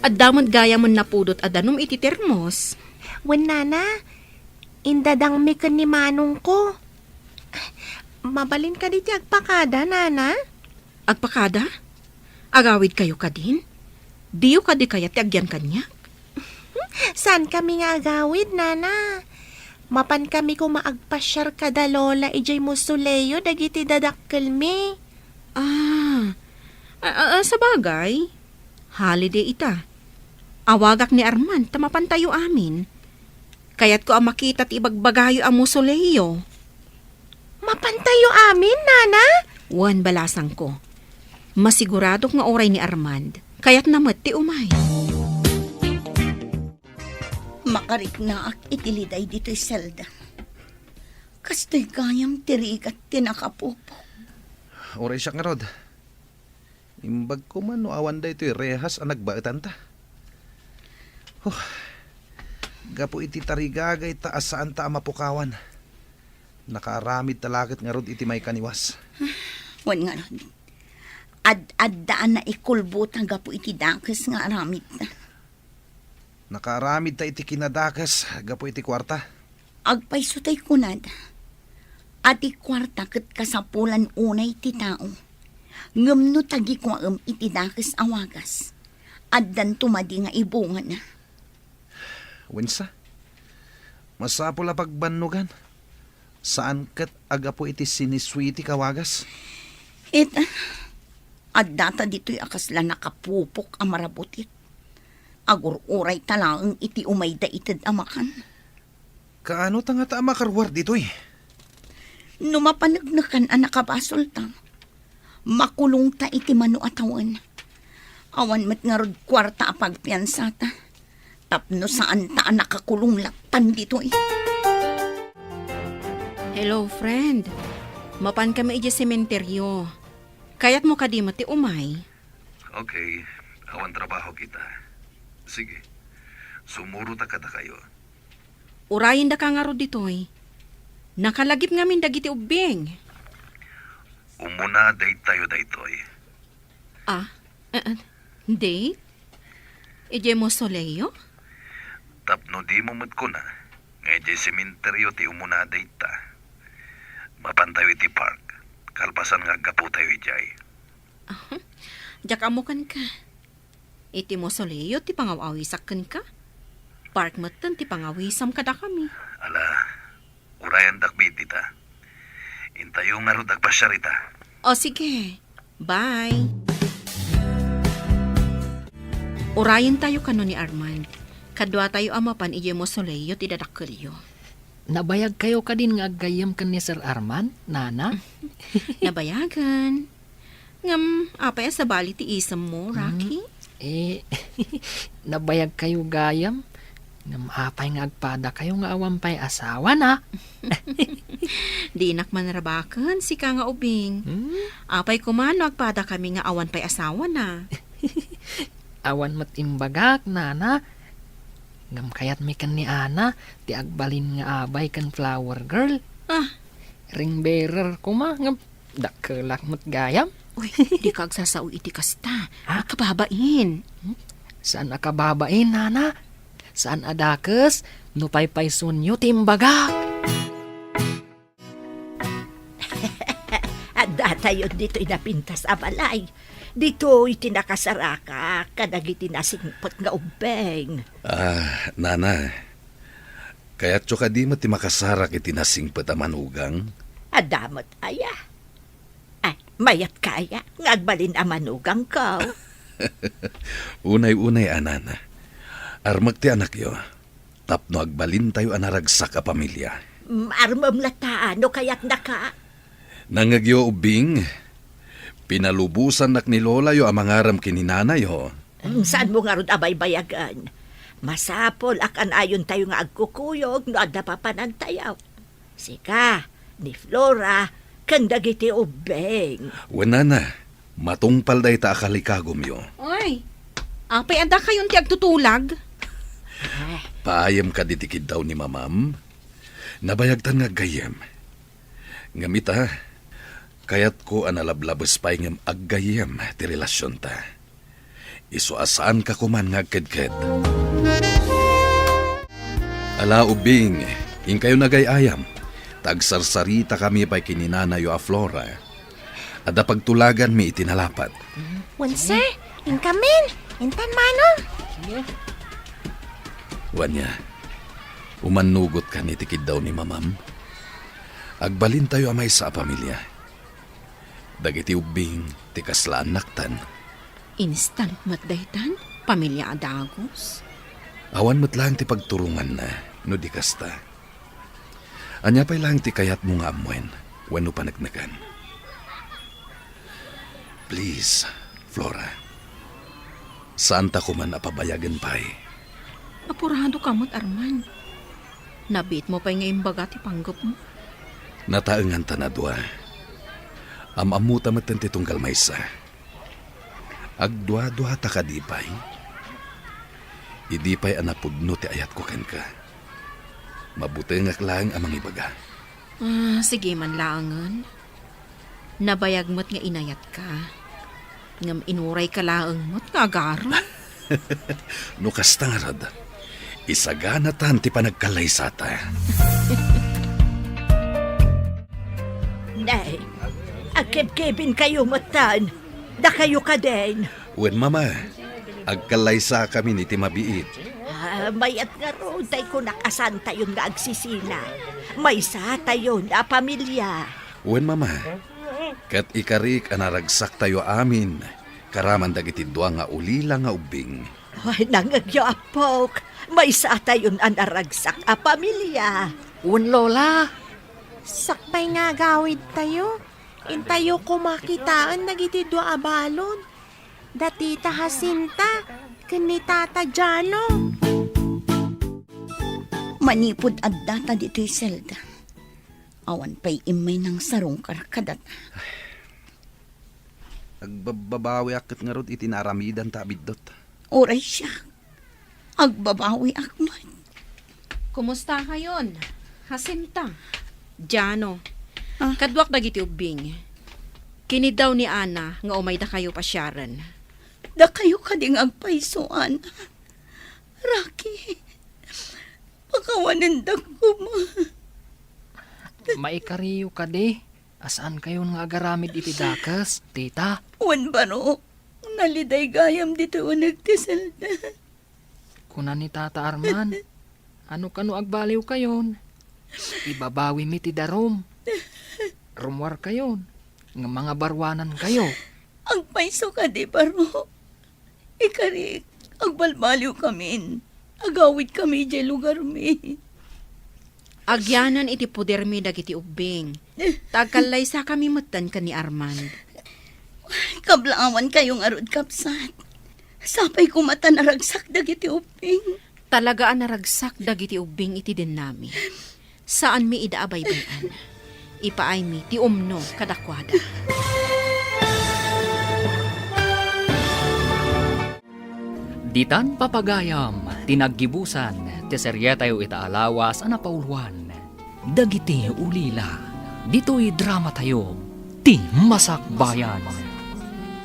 Adda met gayam a napudot a danum iti termos. Wen, Nana, indadangmi ken ni manongko. Mabalin kadi ti agpakada, Nana? Agpakada? Agawidkayo kadin? Diyo kadi kayat ti agyan kaniak? Saankami nga agawid, Nana. Mapankami koma agpasiar kada Lola idiay Mausoleo dagiti dadakkelmi. Ah, a, a, a, sabagay, holiday ita. Awagak ni Arman ta mapantayo amin. Kayatko a makita ti ibagbagayo a Mausoleo. Mapantayo amin, Nana? Wen, balasangko. Masiguradok nga uray ni Armand, kayatna met ti umay. Makariknaak iti liday ditoy selda. Kastoy gayam ti rigat ti nakapupok. Uray siak ngarud. Imbag koma no awan daytoy rehas a nagbaetanta. Huh. Gapu iti tarigagayta a saanta a mapukawan, nakaaramidta la ket ngarud iti maikaniwas. Wen ngarud, ad-adda a naikulbota gapu iti dakes nga aramidta. Nakaaramidta iti kinadakes gapu iti kuarta. Agpayso tay kunada a ti kuarta ket kasapulan unay ti tao. Ngem no tagikuaem iti dakes a wagas, addanto madi nga ibungana. Wensa, masapul a pagbannogan. Saan ket a gapu iti sinisuitik a wagas? Ita, addata ditoy a kasla nakapupok a marabutit. Agur-urayta laeng iti umayda ited a makan. Kaano ta ngata a makaruar ditoy? No mapaneknekan a nakabasolta, makulongta iti mano a tawen. Awan met ngarud kuarta a pagpiansata. Tapno saanta a nakakulong lattan ditoy. Hello, friend. Mapankami idiay sementeryo. Kayatmo kadi met ti umay? Okay, awan trabaho kita. Sige, sumurota kadakayo. Urayendaka ngarud ditoy. Nakalagip ngamin dagiti ubbing. Umuna daytayo daytoy. Ah, eh, eh, date? Idiay mausoleo? Tapno dimo met kuna nga idiay sementeryo ti umuna dayta. Mapantayo iti park, kalpasan nga aggapotayo idiay. Aha. Diak ammo kenka. Iti mausoleo ti pangaw-awisak kenka. Park metten ti pangawisam kadakami. Ala, urayendak bi dita. Intayo ngarud agpasiar ita. O, sige. Bye. Urayentayo kano ni Armand. Kaduatayo a mapan idiay mausoleo ti dadakkelyo. Nabayagkayo kadin nga aggayyem ken ni Sir Armand, Nana? Nabayagen. Ngem, apay a sabali ti isemmo, Rocky? Eh, nabayagkayo gayam. Ngem apay nga agpadakayo nga awan pay asawana? Dinak manrabaken, sika nga ubing. Hmm? Apay koma no agpadakami nga awan pay asawana? Awan met imbagak, Nana. Ngem kayatmi ken ni Ana ti agbalin nga abay ken flower girl. Ah. Ring bearer koma, ngem dakkelak met gayam. Uy, dika agsasao iti kasta. Ah? Kababain. Hmm? Saan a kababain, Nana? Saan a dakes no paypaysuenyo ti imbagak? Addatayo ditoy napintas a balay. Ditoy ti nakasarakak kadagiti nasingpet nga ubbing. Ah, Nana, kayatyo kadi met ti makasarak iti nasingpet a manugang? Adda met aya. Ay, mayatka aya nga agbalin a manugangko? Unay-unay a, Nana. Armek ti anakyo. Tapno agbalintayo a naragsak a pamilia. Mm, armem latta no kayatnaka. Nangngegyo, ubbing, pinalubosannak ni lolayo a mangarem ken ni nanayo. Mm, saanmo ngarud a baybayagen? Masapul a kanayontayo nga agkukuyog no adda papanantayo. Sika, ni Flora, ken dagiti ubbing. Wen, Nana, matungpal dayta a kalikagumyo. Oy, apay addakayon ti agtutulag? Paayem kadi ti kiddaw ni Mamam? Nabayagtan nga aggayyem. Ngem ita, kayatko a nalablabes pay ngem aggayyem ti relasionta. Isu a saanka koman nga agkedked. Ala, ubbing, inkayo nagay-ayam, ta agsarsaritakami pay ken ni nanayo a Flora. Adda pagtulaganmi iti nalapat. Wense, inkamin, intan manong. Wen aya, umannugotkan iti kiddaw ni Mamam. Agbalintayo a maysa a pamilia. Dagiti ubbing ti kasla annaktan. Instant met daytan, pamilia a dagus. Awan met laeng ti pagturonganna no di kasta. Ania pay laeng ti kayatmo nga ammoen wenno paneknekan? Please, Flora. Saanta koman a pabayagen pay. Apuradoka met, Arman. Nabiitmo pay nga imbaga ti panggepmo. Nataengan ta a dua. Am-ammota metten ti tunggal maysa. Agduaduata kadi pay? Idi pay a napudno ti ayatko kenka, mabutengak laeng a mangibaga. Ah, sige man laengen. Nabayag met nga inayatka. Ngem inurayka laeng met nga agarem. No kasta ngarud, isaganatan ti panagkallaysata. Nay, agkebkebinkayo metten. Dakayo kadin. Wen, Mama, agkallaysakamin iti mabiit. Ah, mayat ngarud tay kunak a saantayon nga agsisina. Maysatayon a pamilia. Wen, Mama, ket ikarik a naragsaktayo amin, karaman dagiti dua nga ulila nga ubbing. Ay, nangngegyo, Apok. Maysatayon a naragsak a pamilia. Wen, Lola. Sakbay nga agawidtayo, intayo koma kitaen dagiti dua a balon. Da Tita Jacinta ken ni Tata Jano. Manipud addata ditoy selda, awan pay immay nangsarungkar kadata. Agbabbabawiak ket ngarud iti naaramidanta a biddut. Uray siak, agbabawiak met. Kumusta kayon, Jacinta? Jano. Ah. Kaduak dagiti ubbing. Kiniddaw ni Ana nga umaydakayo pasiaren. Dakayo kadi nga agpayso, Ana? Rocky, pakawanendak koma. Maikariyo kadi a saankayon nga agaramid iti dakes, tita? Wen, Baro, naliday gayam ditoy uneg ti selda. Kuna ni Tata Arman, "Ano kano agbaliwkayon? Ibabawimi ti darum. Rummuarkayon, nga mangabaruanankayo." Agpayso kadi, Baro. Ikarik, agbalbaliwkamin. Agawidkami idiay lugarmi. Agyanan iti podermi dagiti ubbing. Ta agkallaysakami metten ken ni Armand. Kablaawankayo ngarud, kabsat. Sapay koma ta naragsak dagiti ubbing. Talaga a naragsak dagiti ubbing iti dennami. Saanmi ida a baybay-an. Ipaaymi ti umno kadakuada. Ditan papagayam ti naggibusan ti serietayo ita a lawas a napauluan, Dagiti Ulila. Ditoy dramatayo, Ti Masakbayan.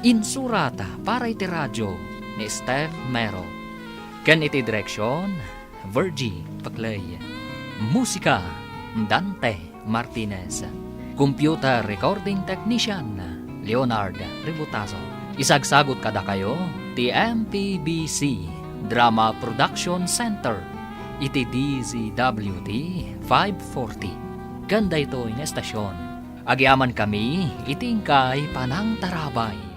Insurat para iti radio ni Steph Mero. Ken iti direksion, Virgie Paclay. Musika, Dante Martinez. Computer recording technician, Leonard Ributazo. Isagsagut kadakayo ti M P B C Drama Production Center iti D Z W T five forty. Ken daytoy nga estasion, agyamankami iti inkay panangtarabay.